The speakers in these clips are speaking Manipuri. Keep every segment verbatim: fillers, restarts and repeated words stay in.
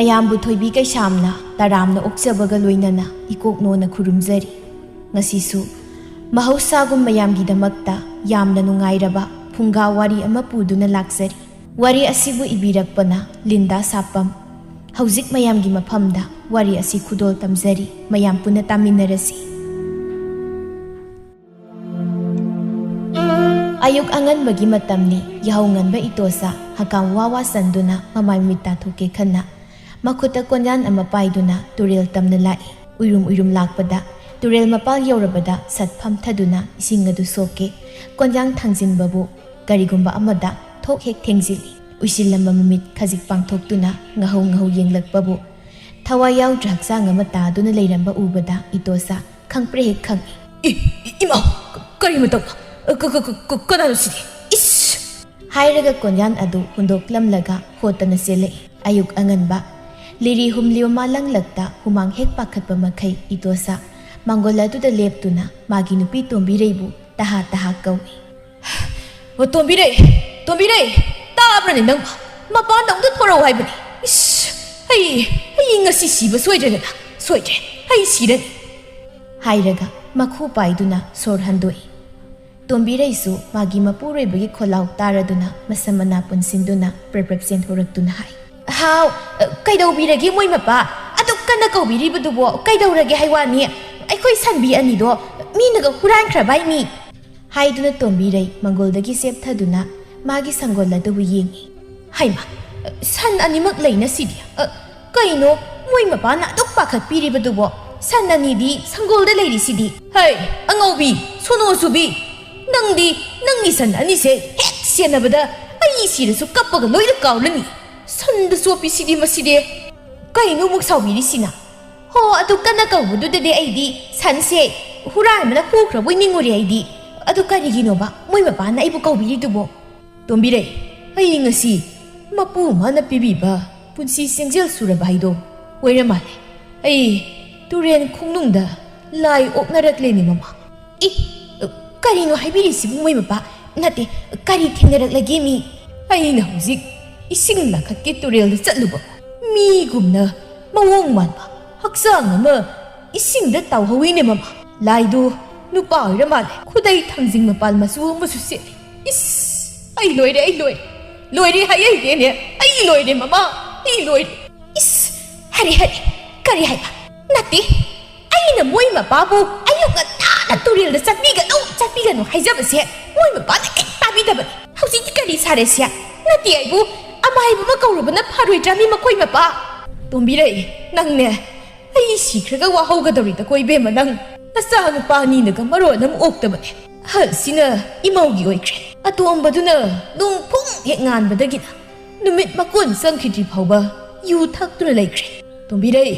ꯃꯌꯥꯝꯕꯨ ꯊꯣꯏꯕꯤ ꯀꯩꯁꯥꯝꯅ ꯇꯔꯥꯝꯅ ꯑꯣꯛꯆꯕꯒ ꯂꯣꯏꯅꯅ ꯏꯀꯣꯛꯅꯣꯅ ꯈꯨꯔꯨꯝꯖꯔꯤ꯫ ꯉꯁꯤꯁꯨ ꯃꯍꯧꯁꯥꯒꯨꯝ ꯃꯌꯥꯝꯒꯤꯗꯃꯛꯇ ꯌꯥꯝꯅ ꯅꯨꯡꯉꯥꯏꯔꯕ ꯐꯨꯡꯒꯥ ꯋꯥꯔꯤ ꯑꯃ ꯄꯨꯗꯨꯅ ꯂꯥꯛꯆꯔꯤ꯫ ꯋꯥꯔꯤ ꯑꯁꯤꯕꯨ ꯏꯕꯤꯔꯛꯄꯅ ꯂꯤꯟꯗꯥ ꯁꯥꯄꯝ꯫ ꯍꯧꯖꯤꯛ ꯃꯌꯥꯝꯒꯤ ꯃꯐꯝꯗ ꯋꯥꯔꯤ ꯑꯁꯤ ꯈꯨꯗꯣꯜ ꯇꯝꯖꯔꯤ, ꯃꯌꯥꯝ ꯄꯨꯟꯅ ꯇꯥꯃꯤꯟꯅꯔꯁꯤ꯫ ꯑꯌꯨꯛ ꯑꯉꯟꯕꯒꯤ ꯃꯇꯝꯅꯤ꯫ ꯌꯥꯍꯧ ꯉꯟꯕ ꯏꯇꯣꯁꯥ ꯍꯀꯥꯝ ꯋꯥ ꯋꯥ ꯆꯟꯗꯨꯅ ꯃꯃꯥꯏ ꯃꯃꯤꯠ ꯇꯥꯊꯣꯛꯀꯦ ꯈꯟꯅ ꯃꯈꯨꯠꯇ ꯀꯣꯟꯌꯥꯟ ꯑꯃ ꯄꯥꯏꯗꯨꯅ ꯇꯨꯔꯦꯜ ꯇꯝꯅ ꯂꯥꯛꯏ꯫ ꯎꯏꯔꯨꯝ ꯎꯏꯔꯨꯝ ꯂꯥꯛꯄꯗ ꯇꯨꯔꯦꯜ ꯃꯄꯥꯜ ꯌꯧꯔꯕꯗ ꯁꯠ ꯐꯝꯊꯗꯨꯅ ꯏꯁꯤꯡ ꯑꯗꯨ ꯁꯣꯛꯀꯦ꯫ ꯀꯣꯟꯌꯥꯟ ꯊꯥꯡꯖꯤꯟꯕꯕꯨ ꯀꯔꯤꯒꯨꯝꯕ ꯑꯃꯗ ꯊꯣꯛ ꯍꯦꯛ ꯊꯦꯡꯖꯤꯜꯂꯤ꯫ ꯎꯏꯁꯤꯜꯂꯝꯕ ꯃꯃꯤꯠ ꯈꯖꯤꯛ ꯄꯥꯡꯊꯣꯛꯇꯨꯅ ꯉꯍꯧ ꯉꯍꯧ ꯌꯦꯡꯂꯛꯄꯕꯨ ꯊꯋꯥꯏ ꯌꯥꯎꯗ꯭ꯔ ꯍꯛꯆꯥꯡ ꯑꯃ ꯇꯥꯗꯨꯅ ꯂꯩꯔꯝꯕ ꯎꯕꯗ ꯏꯇꯣꯁꯥ ꯈꯪꯄ꯭ꯔꯦ ꯍꯦꯛ ꯈꯪꯏ꯫ "ꯏ, ꯏ, ꯏꯃꯥ! ꯀꯔꯤ ꯃꯇꯧ? ꯀ-, ꯀ-, ꯀ-, ꯀ-, ꯀꯅꯥꯅꯣ ꯁꯤꯗꯤ? ꯏꯁ!" ꯍꯥꯏꯔꯒ ꯀꯣꯟꯌꯥꯟ ꯑꯗꯨ ꯍꯨꯟꯗꯣꯛꯂꯝꯂꯒ ꯍꯣꯠꯇꯅ ꯆꯦꯜꯂꯛꯏ꯫ ꯑꯌꯨꯛ ꯑꯉꯟꯕ ꯂꯤꯔꯤ ꯍꯨꯝꯂꯤꯕ ꯃꯥꯂꯪꯂꯛꯇ ꯍꯨꯃꯥꯡ ꯍꯦꯛ ꯄꯥꯈꯠꯄ ꯃꯈꯩ ꯏꯇꯣꯁꯥ ꯃꯥꯡꯒꯣꯜ ꯑꯗꯨꯗ ꯂꯦꯞꯇꯨꯅ ꯃꯥꯒꯤ ꯅꯨꯄꯤ ꯇꯣꯝꯕꯤꯔꯩꯕꯨ ꯇꯍꯥ ꯇꯍꯥ ꯀꯧꯏ꯫ "ꯑꯣ, ꯇꯣꯝꯕꯤꯔꯩ! ꯇꯣꯝꯕꯤꯔꯩ! ꯇꯥꯕ꯭ꯔꯅꯦ ꯅꯪ? ꯃꯄꯥꯟꯗ ꯑꯃꯨꯛꯇ ꯊꯣꯔꯛꯎ ꯍꯥꯏꯕꯅꯤ꯫ ꯏꯁ! ꯑꯩ, ꯑꯩ ꯉꯁꯤ ꯁꯤꯕ ꯁꯣꯏꯗ꯭ꯔꯦꯗꯅ, ꯁꯣꯏꯗ꯭ꯔꯦ꯫ ꯑꯩ ꯁꯤꯔꯅꯤ!" ꯍꯥꯏꯔꯒ ꯃꯈꯨ ꯄꯥꯏꯗꯨꯅ ꯁꯣꯔ ꯍꯟꯗꯣꯛꯏ꯫ ꯇꯣꯝꯕꯤꯔꯩꯁꯨ ꯃꯥꯒꯤ ꯃꯄꯨꯔꯣꯏꯕꯒꯤ ꯈꯣꯜꯂꯥꯎ ꯇꯥꯔꯗꯨꯅ ꯃꯁꯝ ꯃꯅꯥ ꯄꯨꯟꯁꯤꯟꯗꯨꯅ ꯄ꯭ꯔꯞ ꯄ꯭ꯔꯞ ꯆꯦꯟꯊꯣꯔꯛꯇꯨꯅ ꯍꯥꯏ, "ꯍꯥꯎ, ꯑ, ꯀꯩꯗꯧꯕꯤꯔꯒꯦ ꯃꯣꯏ ꯃꯄꯥ? ꯑꯗꯨꯛ ꯀꯟꯅ ꯀꯧꯕꯤꯔꯤꯕꯗꯨꯕꯣ ꯀꯩꯗꯧꯔꯒꯦ ꯍꯥꯏ ꯋꯥꯅꯤ? ꯑꯩꯈꯣꯏ ꯁꯟꯕꯤ ꯑꯅꯤꯗꯣ ꯃꯤꯅꯒ ꯍꯨꯔꯥꯟꯈ꯭ꯔꯕ ꯍꯥꯏ ꯃꯤ!" ꯍꯥꯏꯗꯨꯅ ꯇꯣꯝꯕꯤꯔꯩ ꯃꯪꯒꯣꯜꯗꯒꯤ ꯆꯦꯞꯊꯗꯨꯅ ꯃꯥꯒꯤ ꯁꯪꯒꯣꯜ ꯑꯗꯨꯕꯨ ꯌꯦꯡꯏ꯫ "ꯍꯩꯃꯥ, ꯁꯟ ꯑꯅꯤꯃꯛ ꯂꯩꯅ ꯁꯤꯗꯤ꯫ ꯑ, ꯀꯩꯅꯣ ꯃꯣꯏ ꯃꯄꯥꯅ ꯑꯗꯨꯛ ꯄꯥꯈꯠꯄꯤꯔꯤꯕꯗꯨꯕꯣ? ꯁꯟ ꯑꯅꯤꯗꯤ ꯁꯪꯒꯣꯜꯗ ꯂꯩꯔꯤꯁꯤꯗꯤ꯫ ꯍꯩ, ꯑꯉꯧꯕꯤ, ꯁꯣꯅꯣ ꯆꯨꯕꯤ, ꯅꯪꯗꯤ ꯅꯪꯒꯤ ꯁꯟ ꯑꯅꯤꯁꯦ ꯍꯦꯛ ꯁꯦꯟꯅꯕꯗ ꯑꯩ ꯁꯤꯔꯁꯨ ꯀꯞꯄꯒ ꯂꯣꯏꯅ ꯀꯥꯎꯔꯅꯤ꯫ ꯁꯟꯗ ꯆꯣꯞꯄꯤꯁꯤꯗꯤ ꯃꯁꯤꯗꯤ꯫ ꯀꯩꯅꯣ ꯑꯃꯨꯛ ꯁꯥꯎꯕꯤꯔꯤꯁꯤꯅ? ꯍꯣ, ꯑꯗꯨ ꯀꯟꯅ ꯀꯧꯕꯗꯨꯗꯗꯤ ꯑꯩꯗꯤ ꯁꯟꯁꯦ ꯍꯨꯔꯥꯟꯕꯅ ꯍꯨꯈ꯭ꯔꯕꯣꯏ ꯅꯤꯡꯉꯨꯔꯦ ꯑꯩꯗꯤ꯫ ꯑꯗꯨ ꯀꯔꯤꯒꯤꯅꯣꯕ ꯃꯣꯏ ꯃꯄꯥꯅ ꯑꯩꯕꯨ ꯀꯧꯕꯤꯔꯤꯗꯨꯕꯣ?" "ꯇꯣꯝꯕꯤꯔꯩ, ꯑꯩ ꯉꯁꯤ ꯃꯄꯨ ꯃꯥꯅ ꯄꯤꯕꯤꯕ ꯄꯨꯟꯁꯤ ꯆꯦꯡꯖꯦꯜ ꯁꯨꯔꯕ ꯍꯥꯏꯗꯣ ꯑꯣꯏꯔ ꯃꯥꯜꯂꯦ꯫ ꯑꯩ ꯇꯨꯔꯦꯟ ꯈꯣꯡꯅꯨꯡꯗ ꯂꯥꯏ ꯑꯣꯛꯅꯔꯛꯂꯦꯅꯦ ꯃꯃꯥ꯫" "ꯏ, ꯀꯔꯤꯅꯣ ꯍꯥꯏꯕꯤꯔꯤꯁꯤꯕꯨ ꯃꯣꯏ ꯃꯄꯥ? ꯅꯠꯇꯦ, ꯀꯔꯤ ꯊꯦꯡꯅꯔꯛꯂꯒꯦ ꯃꯤ?" "ꯑꯩꯅ ꯍꯧꯖꯤꯛ ꯏꯁꯤꯡ ꯂꯥꯡꯈꯠꯀꯤ ꯇꯨꯔꯦꯜꯗ ꯆꯠꯂꯨꯕ, ꯃꯤꯒꯨꯝꯅ ꯃꯑꯣꯡ ꯃꯥꯟꯕ ꯍꯛꯆꯥꯡ ꯑꯃ ꯏꯁꯤꯡꯗ ꯇꯥꯎꯍꯧꯏꯅꯦ ꯃꯃꯥ꯫ ꯂꯥꯏꯗꯨ ꯅꯨꯄꯥ ꯑꯣꯏꯔ ꯃꯥꯜꯂꯦ꯫ ꯈꯨꯗꯩ ꯊꯥꯡꯖꯤꯡ ꯃꯄꯥꯜ ꯃꯆꯨ ꯑꯃꯁꯨ ꯁꯦꯠꯂꯤ꯫ ꯏꯁ, ꯑꯩ ꯂꯣꯏꯔꯦ, ꯑꯩ ꯂꯣꯏꯔꯦ꯫ ꯂꯣꯏꯔꯦ ꯍꯥꯏ ꯑꯩꯗꯦꯅꯦ꯫ ꯑꯩ ꯂꯣꯏꯔꯦ ꯃꯃꯥ, ꯑꯩ ꯂꯣꯏꯔꯦ꯫ ꯏꯁ, ꯍꯔꯦ ꯍꯔꯦ, ꯀꯔꯤ ꯍꯥꯏꯕ? ꯅꯠꯇꯦ, ꯑꯩꯅ ꯃꯣꯏ ꯃꯄꯥꯕꯨ ꯑꯌꯨꯛ ꯉꯟꯇꯥꯅ ꯇꯨꯔꯦꯜꯗ ꯆꯠꯄꯤꯒꯅꯨ, ꯆꯠꯄꯤꯒꯅꯨ ꯍꯥꯏꯖꯕꯁꯦ ꯃꯣꯏ ꯃꯄꯥꯅ ꯀꯩꯝ ꯇꯥꯕꯤꯗꯕꯅꯤ꯫ ꯍꯧꯖꯤꯛꯇꯤ ꯀꯔꯤ ꯁꯥꯔꯦ ꯁꯦ? ꯅꯠꯇꯦ, ꯑꯩꯕꯨ ꯑꯃꯥꯏꯕ ꯑꯃ ꯀꯧꯔꯨꯕꯅ ꯐꯔꯣꯏꯗ꯭ꯔꯥꯃꯤ ꯃꯈꯣꯏ ꯃꯄꯥ? ꯇꯣꯝꯕꯤꯔꯩ, ꯅꯪꯅꯦ ꯑꯩ ꯁꯤꯈ꯭ꯔꯒ ꯋꯥꯍꯧꯒꯗꯧꯔꯤꯗꯀꯣ ꯏꯕꯦꯝꯃ ꯅꯪ꯫ ꯅꯆꯥ ꯅꯨꯄꯥ ꯑꯅꯤꯅꯒ ꯃꯔꯣꯟ ꯑꯃ ꯑꯣꯛꯇꯕꯅꯦ꯫ ꯑꯍꯜꯁꯤꯅ ꯏꯃꯧꯒꯤ ꯑꯣꯏꯈ꯭ꯔꯦ, ꯑꯇꯣꯝꯕꯗꯨꯅ ꯅꯣꯡ ꯐꯨꯡ ꯍꯦꯛ ꯉꯥꯟꯕꯗꯒꯤꯅ ꯅꯨꯃꯤꯠ ꯃꯀꯣꯟ ꯆꯪꯈꯤꯗ꯭ꯔꯤ ꯐꯥꯎꯕ ꯌꯨ ꯊꯛꯇꯨꯅ ꯂꯩꯈ꯭ꯔꯦ꯫ ꯇꯣꯝꯕꯤꯔꯩ,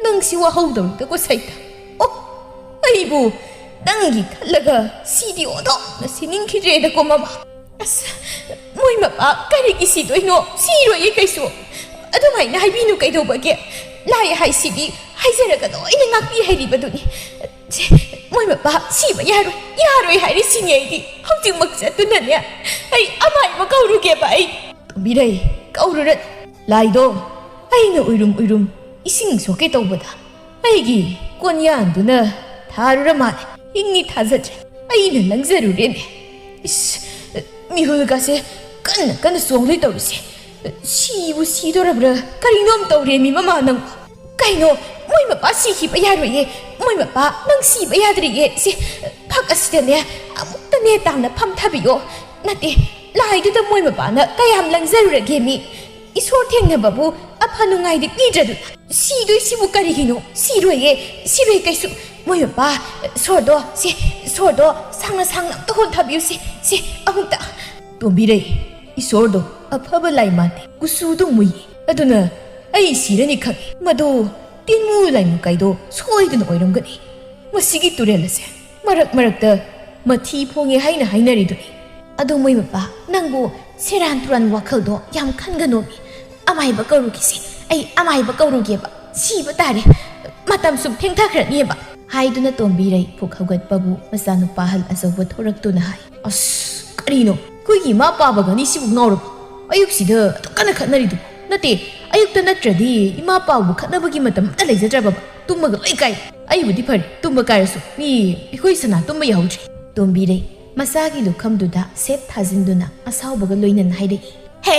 ꯅꯪꯁꯤ ꯋꯥꯍꯧꯗꯧꯔꯤꯗꯀꯣ ꯁꯩꯇ꯫ ꯑꯣ, ꯑꯩꯕꯨ ꯅꯪꯒꯤ ꯈꯜꯂꯒ ꯁꯤꯗꯤ ꯑꯣꯟꯊꯣꯛꯅ ꯁꯤꯅꯤꯡꯈꯤꯗ꯭ꯔꯦꯗꯀꯣ ꯃꯃꯥ꯫ ꯑꯁ, ꯃꯣꯏ ꯃꯄꯥ ꯀꯔꯤꯒꯤ ꯁꯤꯗꯣꯏꯅꯣ? ꯁꯤꯔꯣꯏꯌꯦ ꯀꯩꯁꯨ꯫ ꯑꯗꯨꯃꯥꯏꯅ ꯍꯥꯏꯕꯤꯅꯨ ꯀꯩꯗꯧꯕꯒꯦ? ꯂꯥꯏ ꯍꯥꯏꯁꯤꯗꯤ ꯍꯥꯏꯖꯔꯒ ꯂꯣꯏꯅ ꯉꯥꯛꯄꯤ ꯍꯩꯔꯤꯕꯗꯨꯅꯤ꯫ ꯁꯦ, ꯃꯣꯏ ꯃꯄꯥ ꯁꯤꯕ ꯌꯥꯔꯣꯏ, ꯌꯥꯔꯣꯏ ꯍꯥꯏꯔꯤꯁꯤꯅꯦ ꯑꯩꯗꯤ꯫ ꯍꯧꯖꯤꯛꯃꯛ ꯆꯠꯇꯨꯅꯅꯦ ꯑꯩ ꯑꯃꯥꯏꯕ ꯀꯧꯔꯨꯒꯦꯕ ꯑꯩ꯫ ꯇꯣꯝꯕꯤꯔꯩ, ꯀꯧꯔꯨꯔ ꯂꯥꯏꯗꯣ ꯑꯩꯅ ꯎꯏꯔꯨꯝ ꯎꯏꯔꯨꯝ ꯏꯁꯤꯡ ꯁꯣꯛꯀꯦ ꯇꯧꯕꯗ ꯑꯩꯒꯤ ꯀꯣꯟꯌꯥꯟꯗꯨꯅ ꯊꯥꯔꯨꯔ ꯃꯥꯜꯂꯦ꯫ ꯏꯪꯅꯤ ꯊꯥꯖꯗ꯭ꯔꯦ꯫ ꯑꯩꯅ ꯂꯪꯖꯔꯨꯔꯦꯅꯦ꯫ ꯏꯁ, ꯃꯤꯍꯨꯜꯒꯁꯦ ꯀꯟꯅ ꯀꯟꯅ ꯆꯣꯡꯂꯣꯏ ꯇꯧꯔꯤꯁꯦ꯫ ꯁꯤꯕꯨ ꯁꯤꯗꯣꯔꯕ꯭ꯔꯥ ꯀꯔꯤꯅꯣꯝ ꯇꯧꯔꯦꯃꯤ ꯃꯃꯥ ꯅꯪ꯫ ꯀꯩꯅꯣ? ꯃꯣꯏ ꯃꯄꯥ ꯁꯤꯈꯤꯕ ꯌꯥꯔꯣꯏꯌꯦ꯫ ꯃꯣꯏ ꯃꯄꯥ ꯅꯪ ꯁꯤꯕ ꯌꯥꯗ꯭ꯔꯤꯌꯦ꯫ ꯁꯤ ꯐꯛ ꯑꯁꯤꯗꯅꯦ ꯑꯃꯨꯛꯇꯅꯦ ꯇꯥꯝꯅ ꯐꯝꯊꯕꯤꯌꯣ꯫ ꯅꯠꯇꯦ, ꯂꯥꯏꯗꯨꯗ ꯃꯣꯏ ꯃꯄꯥꯅ ꯀꯌꯥꯝ ꯂꯪꯖꯔꯨꯔꯒꯦ ꯃꯤ? ꯏꯁꯣꯔ ꯊꯦꯡꯅꯕꯕꯨ ꯑꯐ ꯅꯨꯡꯉꯥꯏꯗꯤ ꯄꯤꯗ꯭ꯔꯗꯨꯅ꯫ ꯁꯤꯗꯣꯏꯁꯤꯕꯨ ꯀꯔꯤꯒꯤꯅꯣ? ꯁꯤꯔꯣꯏꯌꯦ, ꯁꯤꯔꯣꯏ ꯀꯩꯁꯨ꯫ ꯃꯣꯏ ꯃꯄꯥ, ꯁꯣꯔꯗꯣ, ꯁꯦ, ꯁꯣꯔꯗꯣ ꯁꯥꯡꯅ ꯁꯥꯡꯅ ꯑꯝꯇ ꯍꯣꯟꯊꯕꯤꯌꯨ ꯁꯦ, ꯁꯦ, ꯑꯃꯨꯛꯇ꯫ ꯇꯣꯝꯕꯤꯔꯩ, ꯏꯁꯣꯔꯗꯣ ꯑꯐꯕ ꯂꯥꯏ ꯃꯥꯟꯗꯦ, ꯀꯨꯆꯨꯗꯣ ꯃꯨꯏꯌꯦ꯫ ꯑꯗꯨꯅ ꯑꯩ ꯁꯤꯔꯅꯤ ꯈꯪꯉꯤ꯫ ꯃꯗꯨ ꯇꯤꯟꯃꯨ ꯂꯥꯏꯃꯨ ꯀꯥꯏꯗꯣ ꯁꯣꯏꯗꯅ ꯑꯣꯏꯔꯝꯒꯅꯤ꯫ ꯃꯁꯤꯒꯤ ꯇꯨꯔꯦꯜ ꯑꯁꯦ ꯃꯔꯛ ꯃꯔꯛꯇ ꯃꯊꯤ ꯐꯣꯡꯉꯦ ꯍꯥꯏꯅ ꯍꯥꯏꯅꯔꯤꯗꯨꯅꯤ꯫ ꯑꯗꯣ ꯃꯣꯏ ꯃꯄꯥ, ꯅꯪꯕꯨ ꯁꯦꯔꯥꯟ ꯇꯨꯔꯥꯟ ꯋꯥꯈꯜꯗꯣ ꯌꯥꯝ ꯈꯟꯒꯅꯣꯃꯤ꯫ ꯑꯃꯥꯏꯕ ꯀꯧꯔꯨꯒꯦꯁꯦ, ꯑꯩ ꯑꯃꯥꯏꯕ ꯀꯧꯔꯨꯒꯦꯕ꯫ ꯁꯤꯕ ꯇꯥꯔꯦ, ꯃꯇꯝ ꯁꯨꯝ ꯊꯦꯡꯊꯈ꯭ꯔꯅꯤꯕ꯫ ꯍꯥꯏꯗꯨꯅ ꯇꯣꯝꯕꯤꯔꯩ ꯄꯨꯛ ꯍꯧꯒꯠꯄꯕꯨ ꯃꯆꯥꯅꯨꯄꯥ ꯑꯍꯜ ꯑꯆꯧꯕ ꯊꯣꯔꯛꯇꯨꯅ ꯍꯥꯏ꯫ ꯑꯁ, ꯀꯔꯤꯅꯣ? ꯑꯩꯈꯣꯏꯒꯤ ꯏꯃꯥ ꯄꯥꯕꯒ ꯑꯅꯤꯁꯤꯕꯨ ꯉꯥꯎꯔꯕꯣ? ꯑꯌꯨꯛꯁꯤꯗ ꯑꯗꯨꯛ ꯀꯟꯅ ꯈꯠꯅꯔꯤꯗꯨꯕꯨ? ꯅꯠꯇꯦ, ꯑꯌꯨꯛꯇ ꯅꯠꯇ꯭ꯔꯗꯤ ꯏꯃꯥ ꯄꯥꯎꯕ ꯈꯠꯅꯕꯒꯤ ꯃꯇꯝ ꯑꯃꯠꯇ ꯂꯩꯖꯗ꯭ꯔꯕ꯫ ꯇꯨꯝꯃꯒ ꯂꯣꯏ ꯀꯥꯏ꯫ ꯑꯩꯕꯨꯗꯤ ꯐꯔꯦ, ꯇꯨꯝꯕ ꯀꯥꯏꯔꯁꯨ ꯃꯤ ꯑꯩꯈꯣꯏ ꯁꯅꯥ ꯇꯨꯝꯕ ꯌꯥꯍꯧꯗ꯭ꯔꯤ꯫ ꯇꯣꯝꯕꯤꯔꯩ ꯃꯁꯥꯒꯤ ꯂꯨꯈꯝꯗꯨꯗ ꯁꯦꯠ ꯊꯥꯖꯤꯟꯗꯨꯅ ꯑꯁꯥꯎꯕꯒ ꯂꯣꯏꯅꯅ ꯍꯥꯏꯔꯛꯏ꯫ "ꯍꯦ,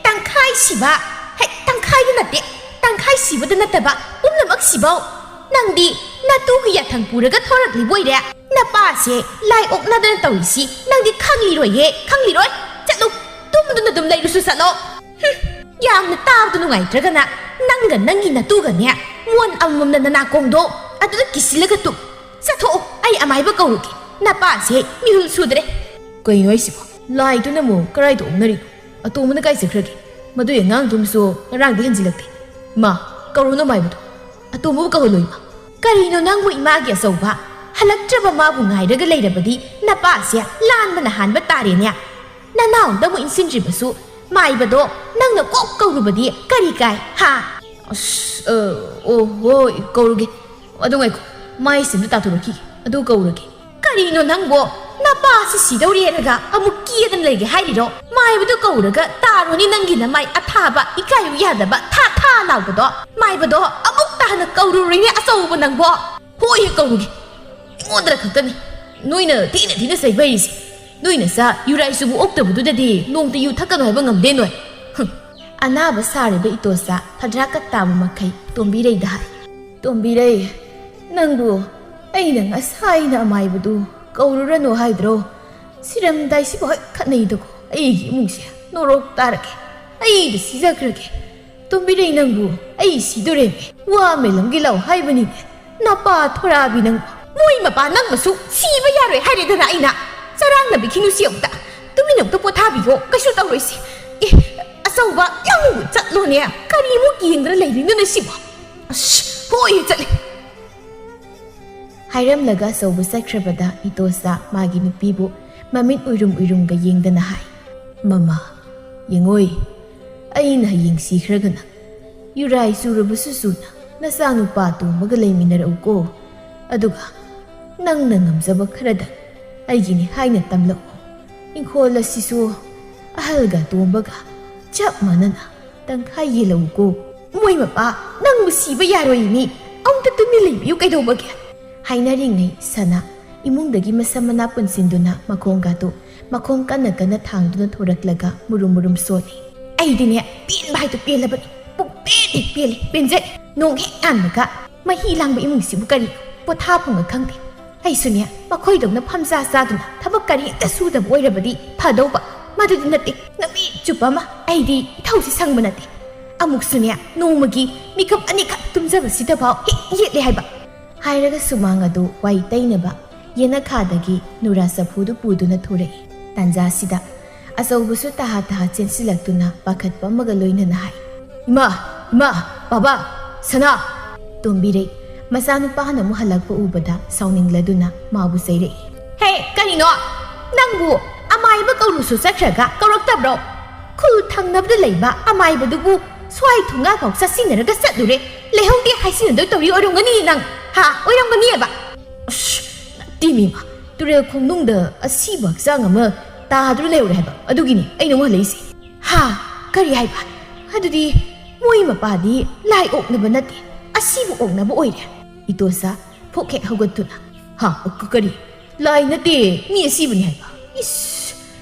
ꯇꯪꯈꯥꯏ ꯁꯤꯕ! ꯍꯦ, ꯇꯪꯈꯥꯏꯗ ꯅꯠꯇꯦ, ꯇꯪꯈꯥꯏ ꯁꯤꯕꯗ ꯅꯠꯇꯕ, ꯄꯨꯝꯅꯃꯛ ꯁꯤꯕꯧ! ꯅꯪꯗꯤ ꯅꯇꯨꯒꯤ ꯌꯥꯊꯪ ꯄꯨꯔꯒ ꯊꯣꯔꯛꯂꯤꯕꯣꯏꯔꯦ꯫ ꯅꯄꯥꯁꯦ ꯂꯥꯏ ꯑꯣꯛꯅꯗꯅ ꯇꯧꯔꯤꯁꯤ ꯅꯪꯗꯤ ꯈꯪꯂꯤꯔꯣꯏꯌꯦ, ꯈꯪꯂꯤꯔꯣꯏ꯫ ꯆꯠꯂꯨ, ꯇꯨꯝꯗꯨꯅ ꯑꯗꯨꯝ ꯂꯩꯔꯨꯁꯨ ꯆꯠꯂꯣ꯫ ꯍꯨꯝ, ꯌꯥꯝꯅ ꯇꯥꯕꯗ ꯅꯨꯡꯉꯥꯏꯇ꯭ꯔꯒꯅ ꯅꯪꯒ ꯅꯪꯒꯤ ꯅꯇꯨꯒꯅꯦ, ꯃꯣꯟ ꯑꯃꯃꯝꯅ ꯅꯅꯥꯀꯣꯡꯗꯣ ꯑꯗꯨꯗ ꯀꯤꯁꯤꯜꯂꯒ ꯇꯨꯝ꯫ ꯆꯠꯊꯣꯛꯑꯣ, ꯑꯩ ꯑꯃꯥꯏꯕ ꯀꯧꯔꯨꯒꯦ꯫ ꯅꯄꯥꯁꯦ ꯃꯤꯍꯨꯜ ꯁꯨꯗ꯭ꯔꯦ꯫" "ꯀꯩꯅꯣ ꯍꯥꯏꯁꯤꯕꯣ? ꯂꯥꯏꯗꯨꯅ ꯑꯃꯨꯛ ꯀꯔꯥꯏꯗ ꯑꯣꯛꯅꯔꯤꯅꯣ? ꯑꯇꯣꯝꯕꯅ ꯀꯥꯏ ꯆꯠꯈ꯭ꯔꯒꯦ? ꯃꯗꯨꯏ ꯑꯉꯥꯡꯗꯨꯃꯁꯨ ꯉꯔꯥꯡꯗꯤ ꯍꯟꯖꯤꯜꯂꯛꯇꯦ꯫ ꯃꯥ, ꯀꯧꯔꯨꯅꯨ ꯃꯥꯏꯕꯗꯣ꯫ ꯑꯇꯣꯝꯕꯕꯨ ꯀꯧꯍꯜꯂꯣ ꯏꯃꯥ꯫" "ꯀꯔꯤꯅꯣ ꯅꯪꯕꯨ ꯏꯃꯥꯒꯤ ꯑꯆꯧꯕ? ꯍꯜꯂꯛꯇ꯭ꯔꯕ ꯃꯥꯕꯨ ꯉꯥꯏꯔꯒ ꯂꯩꯔꯕꯗꯤ ꯅꯄꯥꯁꯦ ꯂꯥꯟꯕꯅ ꯍꯥꯟꯕ ꯇꯥꯔꯦꯅꯦ꯫ ꯅꯅꯥꯎꯗ ꯑꯃꯨꯛ ꯏꯟꯁꯤꯟꯗ꯭ꯔꯤꯕꯁꯨ ꯃꯥꯏꯕꯗꯣ ꯅꯪꯅ ꯀꯣꯛ ꯀꯧꯔꯨꯕꯗꯤ ꯀꯔꯤ ꯀꯥꯏ, ꯍꯥ?" "ꯑꯁ, ꯑ, ꯑꯣ, ꯍꯣꯏ, ꯀꯧꯔꯒꯦ꯫ ꯑꯗꯨ ꯉꯥꯏꯈꯣ, ꯃꯥꯏꯁꯦ ꯑꯝꯇ ꯇꯥꯊꯣꯔꯛꯈꯤꯒꯦ, ꯑꯗꯨ ꯀꯧꯔꯒꯦ꯫" "ꯀꯔꯤꯅꯣ ꯅꯪꯕꯣ? ꯅꯄꯥꯁꯤ ꯁꯤꯗꯧꯔꯦꯅꯒ ꯑꯃꯨꯛ ꯀꯦꯗꯅ ꯂꯩꯒꯦ ꯍꯥꯏꯔꯤꯔꯣ? ꯃꯥꯏꯕꯗꯨ ꯀꯧꯔꯒ ꯇꯥꯔꯣꯅꯤ ꯅꯪꯒꯤ ꯅꯃꯥꯏ ꯑꯊꯥꯕ, ꯏꯀꯥꯏꯌꯨ ꯌꯥꯗꯕ, ꯊꯥ ꯊꯥ ꯂꯥꯎꯕꯗꯣ꯫ ꯃꯥꯏꯕꯗꯣ ꯑꯃꯨꯛ ꯇꯥꯅ ꯀꯧꯔꯨꯔꯣꯏꯅꯦ ꯑꯆꯧꯕ ꯅꯪꯕꯣ꯫" "ꯍꯣꯏ, ꯀꯧꯔꯨꯒꯦ꯫ ꯑꯩꯉꯣꯟꯗ ꯈꯛꯇꯅꯤ ꯅꯣꯏꯅ ꯊꯤꯅ ꯊꯤꯅ ꯆꯩꯕ ꯍꯩꯔꯤꯁꯦ꯫ ꯅꯣꯏ ꯅꯆꯥ ꯌꯨꯔꯥꯏ ꯆꯨꯕ ꯑꯣꯛꯇꯕꯗꯨꯗꯗꯤ ꯅꯣꯡꯇ ꯌꯨ ꯊꯛꯀꯅꯨ ꯍꯥꯏꯕ ꯉꯝꯗꯦ ꯅꯣꯏ꯫ ꯍꯨꯝ꯫" ꯑꯅꯥꯕ ꯁꯥꯔꯤꯕ ꯏꯇꯣꯆꯥ ꯐꯗ꯭ꯔꯥꯛꯀ ꯇꯥꯕ ꯃꯈꯩ ꯇꯣꯝꯕꯤꯔꯩꯗ ꯍꯥꯏ꯫ "ꯇꯣꯝꯕꯤꯔꯩ, ꯅꯪꯕꯨ ꯑꯩꯅ ꯉꯁꯥꯏꯅ ꯑꯃꯥꯏꯕꯗꯨ ꯀꯧꯔꯨꯔꯅꯨ ꯍꯥꯏꯗ꯭ꯔꯣ? ꯁꯤꯔꯝꯗꯥꯏꯁꯤꯕꯨ ꯍꯦꯛ ꯈꯠꯅꯩꯗꯀꯣ ꯑꯩꯒꯤ ꯏꯃꯨꯡꯁꯦ ꯅꯣꯔꯣꯛ ꯇꯥꯔꯒꯦ꯫ ꯑꯩꯗ ꯁꯤꯖꯈ꯭ꯔꯒꯦ꯫ ꯇꯣꯝꯕꯤꯔꯩ, ꯅꯪꯕꯨ ꯑꯩ ꯁꯤꯗꯣꯔꯦꯃꯦ꯫ ꯋꯥ ꯃꯦꯜꯂꯝꯒꯦ ꯂꯥꯎ ꯍꯥꯏꯕꯅꯤꯅꯦ꯫ ꯅꯄꯥ ꯊꯣꯔꯥꯕꯤ ꯅꯪ, ꯃꯣꯏ ꯃꯄꯥ ꯅꯪꯃꯁꯨ ꯁꯤꯕ ꯌꯥꯔꯣꯏ ꯍꯥꯏꯔꯦꯗꯅ ꯑꯩꯅ꯫ ꯆꯔꯥꯡꯅꯕꯤ ꯈꯤꯅꯨꯁꯤ ꯑꯝꯇ ꯇꯨꯃꯤꯟꯅ ꯑꯝꯇ ꯄꯣꯊꯥꯕꯤꯌꯣ, ꯀꯩꯁꯨ ꯇꯧꯔꯣꯏꯁꯦ꯫ ꯑꯦ, ꯑꯆꯧꯕ, ꯅꯪꯕꯨ ꯆꯠꯂꯣꯅꯦ꯫ ꯀꯔꯤꯃꯨꯛ ꯌꯦꯡꯗꯅ ꯂꯩꯔꯤꯅꯣꯅꯦ ꯁꯤꯕꯣ? ꯑꯁ, ꯍꯣꯏ, ꯆꯠꯂꯦ꯫" ꯍꯥꯏꯔꯝꯂꯒ ꯑꯆꯧꯕ ꯆꯠꯈ꯭ꯔꯕꯗ ꯏꯇꯣꯆꯥ ꯃꯥꯒꯤ ꯅꯨꯄꯤꯕꯨ ꯃꯃꯤꯠ ꯎꯏꯔꯨꯝ ꯎꯏꯔꯨꯝꯒ ꯌꯦꯡꯗꯅ ꯍꯥꯏ, "ꯃꯃꯥ, ꯌꯦꯡꯉꯣꯏ, ꯑꯩꯅ ꯍꯌꯦꯡ ꯁꯤꯈ꯭ꯔꯒꯅ ꯌꯨꯔꯥꯏ ꯆꯨꯔꯕꯁꯨ ꯆꯨꯅ ꯅꯆꯥꯅꯨꯄꯥ ꯇꯣꯝꯕꯒ ꯂꯩꯃꯤꯟꯅꯔꯛꯎꯀꯣ꯫ ꯑꯗꯨꯒ ꯅꯪꯅ ꯉꯝꯖꯕ ꯈꯔꯗ ꯑꯩꯒꯤꯅꯤ ꯍꯥꯏꯅ ꯇꯝꯂꯛꯎ꯫ ꯏꯪꯈꯣꯜ ꯑꯁꯤꯁꯨ ꯑꯍꯜꯒ ꯇꯣꯝꯕꯒ ꯆꯞ ꯃꯥꯟꯅꯅ ꯇꯪꯈꯥꯏ ꯌꯦꯜꯂꯧꯀꯣ꯫ ꯃꯣꯏ ꯃꯄꯥ, ꯅꯪꯕꯨ ꯁꯤꯕ ꯌꯥꯔꯣꯏ ꯃꯤ꯫ ꯑꯃꯨꯛꯇ ꯇꯨꯃꯤꯟ ꯂꯩꯕꯤꯌꯨ ꯀꯩꯗꯧꯕꯒꯦ?" ꯍꯥꯏꯅꯔꯤꯉꯩ ꯁꯅꯥ ꯏꯃꯨꯡꯗꯒꯤ ꯃꯁꯝ ꯃꯅꯥ ꯄꯨꯟꯁꯤꯟꯗꯨꯅ ꯃꯈꯣꯡꯒꯗꯨ ꯃꯈꯣꯡ ꯀꯟꯅ ꯀꯟꯅ ꯊꯥꯡꯗꯨꯅ ꯊꯣꯔꯛꯂꯒ ꯃꯨꯔꯨꯝ ꯃꯨꯔꯨꯝ ꯁꯣꯜꯂꯤ꯫ "ꯑꯩꯗꯤꯅꯦ, ꯄꯦꯟꯕ ꯍꯥꯏꯗꯨ ꯄꯦꯜꯂꯕꯅꯤ꯫ ꯄꯨꯡꯄꯦꯟ ꯍꯦꯛ ꯄꯦꯜꯂꯤ꯫ ꯄꯦꯟꯖꯩ꯫ ꯅꯣꯡ ꯍꯦꯛ ꯉꯥꯟꯕꯒ ꯃꯍꯤ ꯂꯥꯡꯕ ꯏꯃꯨꯡꯁꯤꯕꯨ ꯀꯔꯤ ꯄꯣꯊꯥꯐꯝꯒ ꯈꯪꯗꯦ꯫ ꯑꯩꯁꯨꯅꯦ, ꯃꯈꯣꯏꯗꯧꯅ ꯐꯝꯖꯥ ꯆꯥꯗꯨꯅ ꯊꯕꯛ ꯀꯔꯤꯝꯇ ꯁꯨꯗꯕ ꯑꯣꯏꯔꯕꯗꯤ ꯐꯗꯧꯕ꯫ ꯃꯗꯨꯗꯤ ꯅꯠꯇꯦ, ꯅꯨꯃꯤꯠ ꯆꯨꯞꯄ ꯑꯃ ꯑꯩꯗꯤ ꯏꯊꯧꯁꯤ ꯁꯪꯕ ꯅꯠꯇꯦ꯫ ꯑꯃꯨꯛꯁꯨꯅꯦ, ꯅꯣꯡꯃꯒꯤ ꯃꯤꯀꯞ ꯑꯅꯤꯈꯛ ꯇꯨꯝꯖꯕꯁꯤꯗꯐꯥꯎ ꯍꯦꯛ ꯌꯦꯠꯂꯦ ꯍꯥꯏꯕ꯫" ꯍꯥꯏꯔꯒ ꯁꯨꯃꯥꯡ ꯑꯗꯨ ꯋꯥꯏ ꯇꯩꯅꯕ ꯌꯦꯅꯈꯥꯗꯒꯤ ꯅꯨꯔꯥ ꯆꯐꯨꯗꯨ ꯄꯨꯗꯨꯅ ꯊꯣꯔꯛꯏ꯫ ꯇꯥꯟꯖꯥꯁꯤꯗ ꯑꯆꯧꯕꯁꯨ ꯇꯍꯥ ꯇꯍꯥ ꯆꯦꯟꯁꯤꯜꯂꯛꯇꯨꯅ ꯄꯥꯈꯠꯄ ꯑꯃꯒ ꯂꯣꯏꯅꯅ ꯍꯥꯏ, "ꯏꯃꯥ! ꯏꯃꯥ! ꯕꯥꯕꯥ! ꯁꯅꯥ!" ꯇꯣꯝꯕꯤꯔꯩ ꯃꯆꯥꯅꯨꯄꯥꯅ ꯑꯃꯨꯛ ꯍꯜꯂꯛꯄ ꯎꯕꯗ ꯁꯥꯎꯅꯤꯡꯂꯗꯨꯅ ꯃꯥꯕꯨ ꯆꯩꯔꯛꯏ꯫ "ꯍꯦ, ꯀꯔꯤꯅꯣ? ꯅꯪꯕꯨ ꯑꯃꯥꯏꯕ ꯀꯧꯔꯨꯁꯨ ꯆꯠꯈ꯭ꯔꯒ ꯀꯧꯔꯛꯇꯕ꯭ꯔꯣ? ꯈꯨꯜ ꯊꯪꯅꯕꯗ ꯂꯩꯕ ꯑꯃꯥꯏꯕꯗꯨꯕꯨ ꯁ꯭ꯋꯥꯏ ꯊꯣꯡꯒꯥꯜꯐꯥꯎ ꯆꯠꯁꯤꯟꯅꯔꯒ ꯆꯠꯂꯨꯔꯦ꯫ ꯂꯩꯍꯧꯗꯦ ꯍꯥꯏꯁꯤꯟꯅꯗꯣꯏ ꯇꯧꯔꯤ ꯑꯣꯏꯔꯝꯒꯅꯤ ꯅꯪ꯫ ꯍꯥ? ꯑꯣꯏꯔꯝꯒꯅꯤꯑꯕ?" "ꯑꯁ, ꯅꯠꯇꯦꯃꯤ ꯏꯃꯥ, ꯇꯨꯔꯦꯜ ꯈꯣꯡꯅꯨꯡꯗ ꯑꯁꯤꯕ ꯍꯛꯆꯥꯡ ꯑꯃ ꯇꯥꯗꯨꯅ ꯂꯩꯍꯧꯔꯦ ꯍꯥꯏꯕ, ꯑꯗꯨꯒꯤꯅꯤ ꯑꯩꯅ ꯑꯃꯨꯛ ꯍꯜꯂꯛꯏꯁꯦ꯫" "ꯍꯥ? ꯀꯔꯤ ꯍꯥꯏꯕ? ꯑꯗꯨꯗꯤ ꯃꯣꯏ ꯃꯄꯥꯗꯤ ꯂꯥꯏ ꯑꯣꯛꯅꯕ ꯅꯠꯇꯦ, ꯑꯁꯤꯕꯨ ꯑꯣꯛꯅꯕ ꯑꯣꯏꯔꯦ꯫" ꯏꯇꯣꯆꯥ ꯐꯨꯛ ꯍꯦꯛ ꯍꯧꯒꯠꯇꯨꯅ, "ꯍꯥ? ꯀ-, ꯀꯔꯤ? ꯂꯥꯏ ꯅꯠꯇꯦ, ꯃꯤ ꯑꯁꯤꯕꯅꯤ ꯍꯥꯏꯕ꯫ ꯏꯁ,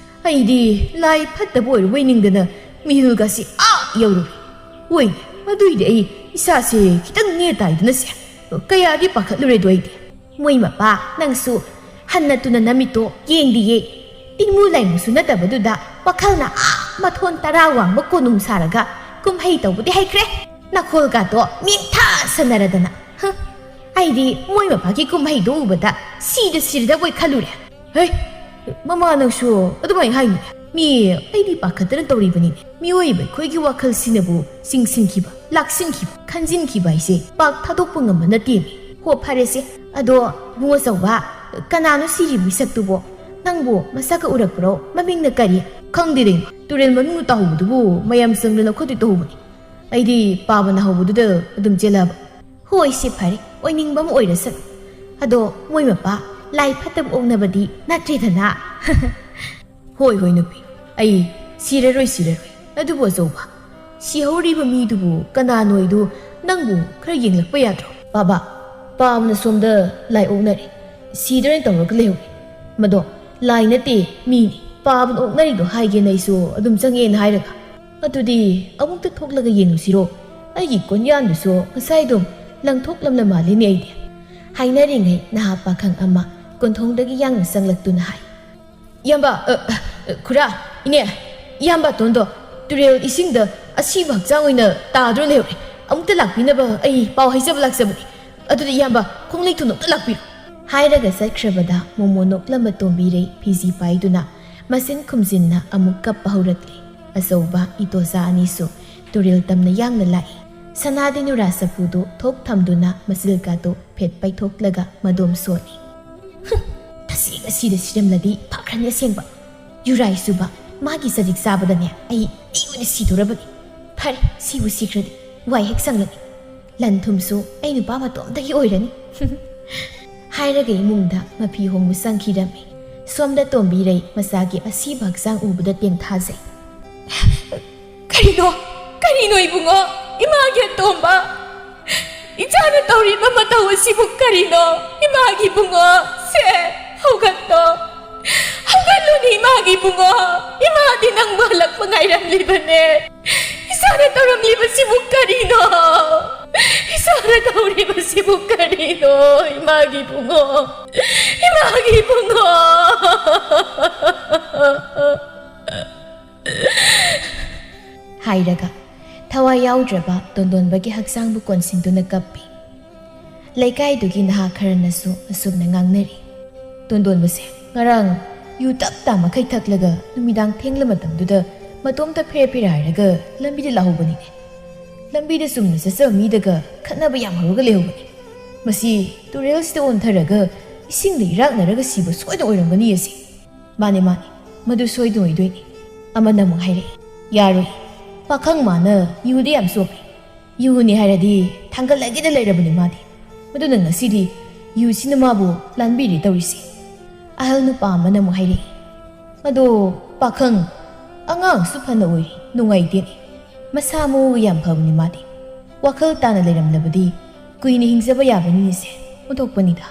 ꯑꯩꯗꯤ ꯂꯥꯏ ꯐꯠꯇꯕ ꯑꯣꯏꯔꯕꯣꯏ ꯅꯤꯡꯗꯅ ꯃꯤꯍꯨꯜꯒꯁꯤ ꯑꯥ ꯌꯧꯔꯨꯔꯦ꯫ ꯍꯣꯏꯅꯦ, ꯑꯗꯨꯏꯗꯤ ꯑꯩ ꯏꯁꯥꯁꯦ ꯈꯤꯇꯪ ꯅꯦ ꯇꯥꯏꯗꯅꯁꯦ꯫ ꯀꯌꯥꯗꯤ ꯄꯥꯈꯠꯂꯨꯔꯦꯗꯣ ꯑꯩꯗꯤ꯫" "ꯃꯣꯏ ꯃꯄꯥ, ꯅꯪꯁꯨ ꯍꯟꯅ ꯇꯨꯅ ꯅꯃꯤꯠꯇꯣ ꯌꯦꯡꯗꯤꯌꯦ꯫ ꯇꯤꯡꯃꯨ ꯂꯥꯏꯃꯨꯁꯨ ꯅꯠꯇꯕꯗꯨꯗ ꯋꯥꯈꯜꯅ ꯑꯥ ꯃꯊꯣꯟ ꯇꯔꯥ ꯋꯥꯡꯕ ꯀꯣꯅꯨꯡ ꯁꯥꯔꯒ ꯀꯨꯝꯍꯩ ꯇꯧꯕꯗꯤ ꯍꯩꯈ꯭ꯔꯦ꯫ ꯅꯈꯣꯜꯒꯥꯗꯣ ꯃꯤꯡꯊꯥ ꯁꯥꯟꯅꯔꯗꯅ꯫ ꯍ, ꯑꯩꯗꯤ ꯃꯣꯏ ꯃꯄꯥꯒꯤ ꯀꯨꯝꯍꯩꯗꯣ ꯎꯕꯗ ꯁꯤꯗ ꯁꯤꯔꯗꯕꯣꯏ ꯈꯜꯂꯨꯔꯦ꯫" "ꯍꯦ, ꯃꯃꯥ, ꯅꯪꯁꯨ ꯑꯗꯨꯃꯥꯏꯅ ꯍꯥꯏꯅꯨ꯫ ꯃꯤ, ꯑꯩꯗꯤ ꯄꯥꯈꯠꯇꯅ ꯇꯧꯔꯤꯕꯅꯤꯅꯦ꯫ ꯃꯤꯑꯣꯏꯕ ꯑꯩꯈꯣꯏꯒꯤ ꯋꯥꯈꯜꯁꯤꯅꯕꯨ ꯆꯤꯡꯁꯤꯟꯈꯤꯕ, ꯂꯥꯛꯁꯤꯟꯈꯤꯕ, ꯈꯟꯖꯤꯟꯈꯤꯕ ꯍꯥꯏꯁꯦ ꯄꯥꯛ ꯊꯥꯗꯣꯛꯄ ꯉꯝꯕ ꯅꯠꯇꯦꯃꯤ꯫ ꯍꯣ, ꯐꯔꯦꯁꯦ꯫ ꯑꯗꯣ ꯏꯕꯨꯡ ꯑꯆꯧꯕ, ꯀꯅꯥꯅꯣ ꯁꯤꯔꯤꯕ ꯃꯤꯁꯛꯇꯨꯕꯣ? ꯅꯪꯕꯨ ꯃꯁꯛꯀ ꯎꯔꯛꯄ꯭ꯔꯣ? ꯃꯃꯤꯡꯅ ꯀꯔꯤ?" "ꯈꯪꯗꯦꯗ ꯏꯃꯥ, ꯇꯨꯔꯦꯜ ꯃꯅꯨꯡꯗ ꯇꯥꯍꯧꯕꯗꯨꯕꯨ ꯃꯌꯥꯝ ꯆꯪꯗꯅ ꯈꯣꯠꯇꯤ ꯇꯧꯍꯧꯕꯅꯤ꯫ ꯑꯩꯗꯤ ꯄꯥꯕꯅ ꯍꯧꯕꯗꯨꯗ ꯑꯗꯨꯝ ꯆꯦꯜꯂꯛꯑꯕ꯫" "ꯍꯣꯏ, ꯁꯤ ꯐꯔꯦ, ꯑꯣꯏꯅꯤꯡꯕ ꯑꯃ ꯑꯣꯏꯔꯁꯅꯨ꯫ ꯑꯗꯣ ꯃꯣꯏ ꯃꯄꯥ ꯂꯥꯏ ꯐꯠꯇꯕ ꯑꯣꯛꯅꯕꯗꯤ ꯅꯠꯇ꯭ꯔꯦꯗꯅ?" "ꯍꯣꯏ, ꯍꯣꯏ ꯅꯨꯄꯤ, ꯑꯩ ꯁꯤꯔꯔꯣꯏ, ꯁꯤꯔꯔꯣꯏ꯫ ꯑꯗꯨꯕꯨ ꯑꯆꯧꯕ, ꯁꯤꯍꯧꯔꯤꯕ ꯃꯤꯗꯨꯕꯨ ꯀꯅꯥꯅꯣꯏꯗꯨ ꯅꯪꯕꯨ ꯈꯔ ꯌꯦꯡꯂꯛꯄ ꯌꯥꯗ꯭ꯔꯣ? ꯄꯥꯕ, ꯄꯥꯕꯅ ꯁꯣꯝꯗ ꯂꯥꯏ ꯑꯣꯛꯅꯔꯦ, ꯁꯤꯗ꯭ꯔꯅ ꯇꯧꯔꯒ ꯂꯩꯍꯧꯔꯦ꯫ ꯃꯗꯣ ꯂꯥꯏ ꯅꯠꯇꯦ, ꯃꯤꯅꯤ꯫ ꯄꯥꯕꯅ ꯑꯣꯛꯅꯔꯤꯗꯣ ꯍꯥꯏꯒꯦꯅ ꯑꯩꯁꯨ ꯑꯗꯨꯝ ꯆꯪꯉꯦꯅ ꯍꯥꯏꯔꯒ꯫ ꯑꯗꯨꯗꯤ ꯑꯃꯨꯛꯇ ꯊꯣꯛꯂꯒ ꯌꯦꯡꯉꯨꯁꯤꯔꯣ? ꯑꯩꯒꯤ ꯀꯣꯟꯌꯥꯟꯗꯨꯁꯨ ꯉꯁꯥꯏ ꯑꯗꯨꯝ ꯂꯪꯊꯣꯛꯂꯝꯂ ꯃꯥꯜꯂꯤꯅꯦ ꯑꯩꯗꯤ꯫ ꯍꯥꯏꯅꯔꯤꯉꯩ ꯅꯍꯥ ꯄꯥꯈꯪ ꯑꯃ ꯀꯣꯟꯊꯣꯡꯗꯒꯤ ꯌꯥꯡꯅ ꯆꯪꯂꯛꯇꯨꯅ ꯍꯥꯏ, "ꯏꯌꯥꯝꯕ, ꯑ, ꯑ, ꯈꯨꯔꯥ, ꯏꯅꯦ, ꯏꯌꯥꯝꯕ ꯇꯣꯟꯗꯣ ꯇꯨꯔꯦꯜ ꯏꯁꯤꯡꯗ ꯑꯁꯤꯕ ꯍꯛꯆꯥꯡ ꯑꯣꯏꯅ ꯇꯥꯗꯨꯅ ꯂꯩꯍꯧꯔꯦ꯫ ꯑꯃꯨꯛꯇ ꯂꯥꯛꯄꯤꯅꯕ ꯑꯩ ꯄꯥꯎ ꯍꯥꯏꯖꯕ ꯂꯥꯛꯆꯕꯅꯤ꯫ ꯑꯗꯨꯗꯤ ꯏꯌꯥꯝꯕ, ꯈꯣꯡꯂꯩ ꯊꯨꯅ ꯑꯃꯨꯛꯇ ꯂꯥꯛꯄꯤꯔꯣ꯫" ꯍꯥꯏꯔꯒ ꯆꯠꯈ꯭ꯔꯕꯗ ꯃꯣꯃꯣ ꯅꯣꯛꯂꯝꯕ ꯇꯣꯝꯕꯤꯔꯩ ꯐꯤꯖꯤ ꯄꯥꯏꯗꯨꯅ ꯃꯆꯤꯟ ꯈꯨꯝꯖꯤꯟꯅ ꯑꯃꯨꯛ ꯀꯞꯄ ꯍꯧꯔꯛꯂꯦ꯫ ꯑꯆꯧꯕ ꯏꯇꯣꯆꯥ ꯑꯅꯤꯁꯨ ꯇꯨꯔꯦꯜ ꯇꯝꯅ ꯌꯥꯡꯅ ꯂꯥꯛꯏ꯫ ꯁꯅꯥꯗꯤ ꯅꯨꯔꯥ ꯆꯐꯨꯗꯨ ꯊꯣꯛ ꯊꯝꯗꯨꯅ ꯃꯆꯤꯜꯀꯥꯗꯨ ꯐꯦꯠ ꯄꯩꯊꯣꯛꯂꯒ ꯃꯗꯣꯝ ꯁꯣꯜꯂꯤ꯫ "ꯍꯨꯝ, ꯇꯁꯦꯡ ꯑꯁꯤꯗ ꯁꯤꯔꯝꯂꯗꯤ ꯐꯈ꯭ꯔꯅꯤ ꯑꯁꯦꯡꯕ꯫ ꯌꯨꯔꯥꯏ ꯆꯨꯕ ꯃꯥꯒꯤ ꯆꯖꯤꯛ ꯆꯥꯕꯗꯅꯦ ꯑꯩ, ꯑꯩ ꯑꯣꯏꯅ ꯁꯤꯗꯣꯔꯕꯅꯤ꯫ ꯐꯔꯦ, ꯁꯤꯕꯨ ꯁꯤꯈ꯭ꯔꯗꯤ ꯋꯥꯏ ꯍꯦꯛ ꯁꯪꯂꯅꯤ꯫ ꯂꯟ ꯊꯨꯝꯁꯨ ꯑꯩ ꯅꯨꯄꯥ ꯃꯇꯣꯝꯇꯒꯤ ꯑꯣꯏꯔꯅꯤ꯫" ꯍꯥꯏꯔꯒ ꯏꯃꯨꯡꯗ ꯃꯐꯤ ꯍꯣꯡꯕ ꯆꯪꯈꯤꯔꯝꯃꯤ꯫ ꯁꯣꯝꯗ ꯇꯣꯝꯕꯤꯔꯩ ꯃꯆꯥꯒꯤ ꯑꯁꯤꯕ ꯍꯛꯆꯥꯡ ꯎꯕꯗ ꯇꯦꯟꯊꯥꯖꯩ꯫ "ꯀꯔꯤꯅꯣ? ꯀꯔꯤꯅꯣ ꯏꯕꯨꯡꯉꯣ? ꯏꯃꯥꯒꯤ ꯑꯇꯣꯝꯕ! ꯏꯆꯥꯅ ꯇꯧꯔꯤꯕ ꯃꯇꯧ ꯑꯁꯤꯕꯨ ꯀꯔꯤꯅꯣ? ꯏꯃꯥꯒꯤ ꯏꯕꯨꯡꯉꯣ! ꯁꯦ, ꯍꯧꯒꯠꯂꯣ! ꯍꯧꯒꯠꯂꯨꯅꯦ ꯏꯃꯥꯒꯤ ꯏꯕꯨꯡꯉꯣ! ꯏꯃꯥꯗꯤ ꯅꯪꯕꯨ ꯍꯜꯂꯛꯄ ꯉꯥꯏꯔꯝꯂꯤꯕꯅꯦ꯫ ꯏꯆꯥꯅ ꯇꯧꯔꯝꯂꯤꯕꯁꯤꯕꯨ ꯀꯔꯤꯅꯣ? ꯏꯆꯥꯅ ꯇꯧꯔꯤꯕꯁꯤꯕꯨ ꯀꯔꯤꯅꯣ? ꯏꯃꯥꯒꯤ ꯏꯕꯨꯡꯉꯣ! ꯏꯃꯥꯒꯤ ꯏꯕꯨꯡꯉꯣ!" ꯍꯥꯏꯔꯒ ꯊꯋꯥꯏ ꯌꯥꯎꯗ꯭ꯔꯕ ꯇꯣꯟꯗꯣꯟꯕꯒꯤ ꯍꯛꯆꯥꯡꯕꯨ ꯀꯣꯟꯁꯤꯟꯗꯨꯅ ꯀꯞꯄꯤ꯫ ꯂꯩꯀꯥꯏꯗꯨꯒꯤ ꯅꯍꯥ ꯈꯔꯅꯁꯨ ꯑꯁꯨꯝꯅ ꯉꯥꯡꯅꯔꯤ꯫ "ꯇꯣꯟꯗꯣꯟꯕꯁꯦ ꯉꯔꯥꯡ ꯌꯨ ꯇꯞ ꯇꯥ ꯃꯈꯩ ꯊꯛꯂꯒ ꯅꯨꯃꯤꯗꯥꯡ ꯊꯦꯡꯂ ꯃꯇꯝꯗꯨꯗ ꯃꯇꯣꯝꯇ ꯐꯦꯔꯦ ꯐꯦꯔꯦ ꯍꯥꯏꯔꯒ ꯂꯝꯕꯤꯗ ꯂꯥꯛꯍꯧꯕꯅꯤꯅꯦ꯫ ꯂꯝꯕꯤꯗ ꯆꯨꯝꯅ ꯆꯠꯆꯕ ꯃꯤꯗꯒ ꯈꯠꯅꯕ ꯌꯥꯝ ꯍꯧꯔꯒ ꯂꯩꯍꯧꯕꯅꯤ꯫ ꯃꯁꯤ ꯇꯨꯔꯦꯜꯁꯤꯗ ꯑꯣꯟꯊꯔꯒ ꯏꯁꯤꯡꯗ ꯏꯔꯥꯛꯅꯔꯒ ꯁꯤꯕ ꯁꯣꯏꯗꯅ ꯑꯣꯏꯔꯝꯒꯅꯤ ꯑꯁꯤ꯫" "ꯃꯥꯅꯦ, ꯃꯥꯅꯦ, ꯃꯗꯨ ꯁꯣꯏꯗꯅ ꯑꯣꯏꯗꯣꯏꯅꯤ꯫" ꯑꯃꯅ ꯑꯃꯨꯛ ꯍꯥꯏꯔꯛꯏ꯫ "ꯌꯥꯔꯣꯏ, ꯄꯥꯈꯪ ꯃꯥꯅ ꯌꯨꯗ ꯌꯥꯝ ꯆꯣꯞꯄꯤ꯫ ꯌꯨꯅꯤ ꯍꯥꯏꯔꯗꯤ ꯊꯥꯡꯒꯠꯂꯒꯦꯗ ꯂꯩꯔꯕꯅꯤ ꯃꯥꯗꯤ꯫ ꯃꯗꯨꯅ ꯉꯁꯤꯗꯤ ꯌꯨꯁꯤꯅ ꯃꯥꯕꯨ ꯂꯥꯟꯕꯤꯔꯦ ꯇꯧꯔꯤꯁꯦ꯫" ꯑꯍꯜ ꯅꯨꯄꯥ ꯑꯃꯅ ꯑꯃꯨꯛ ꯍꯥꯏꯔꯛꯏ꯫ "ꯑꯗꯣ ꯄꯥꯈꯪ, ꯑꯉꯥꯡꯁꯨ ꯐꯅ ꯑꯣꯏꯔꯤ, ꯅꯨꯡꯉꯥꯏꯇꯦꯅꯦ꯫ ꯃꯁꯥ ꯃꯎꯒ ꯌꯥꯝ ꯐꯕꯅꯤ ꯃꯥꯗꯤ꯫ ꯋꯥꯈꯜ ꯇꯥꯅ ꯂꯩꯔꯝꯂꯕꯗꯤ ꯀꯨꯏꯅ ꯍꯤꯡꯖꯕ ꯌꯥꯕꯅꯤꯅꯦꯁꯦ꯫ ꯑꯣꯟꯊꯣꯛꯄꯅꯤꯗ꯫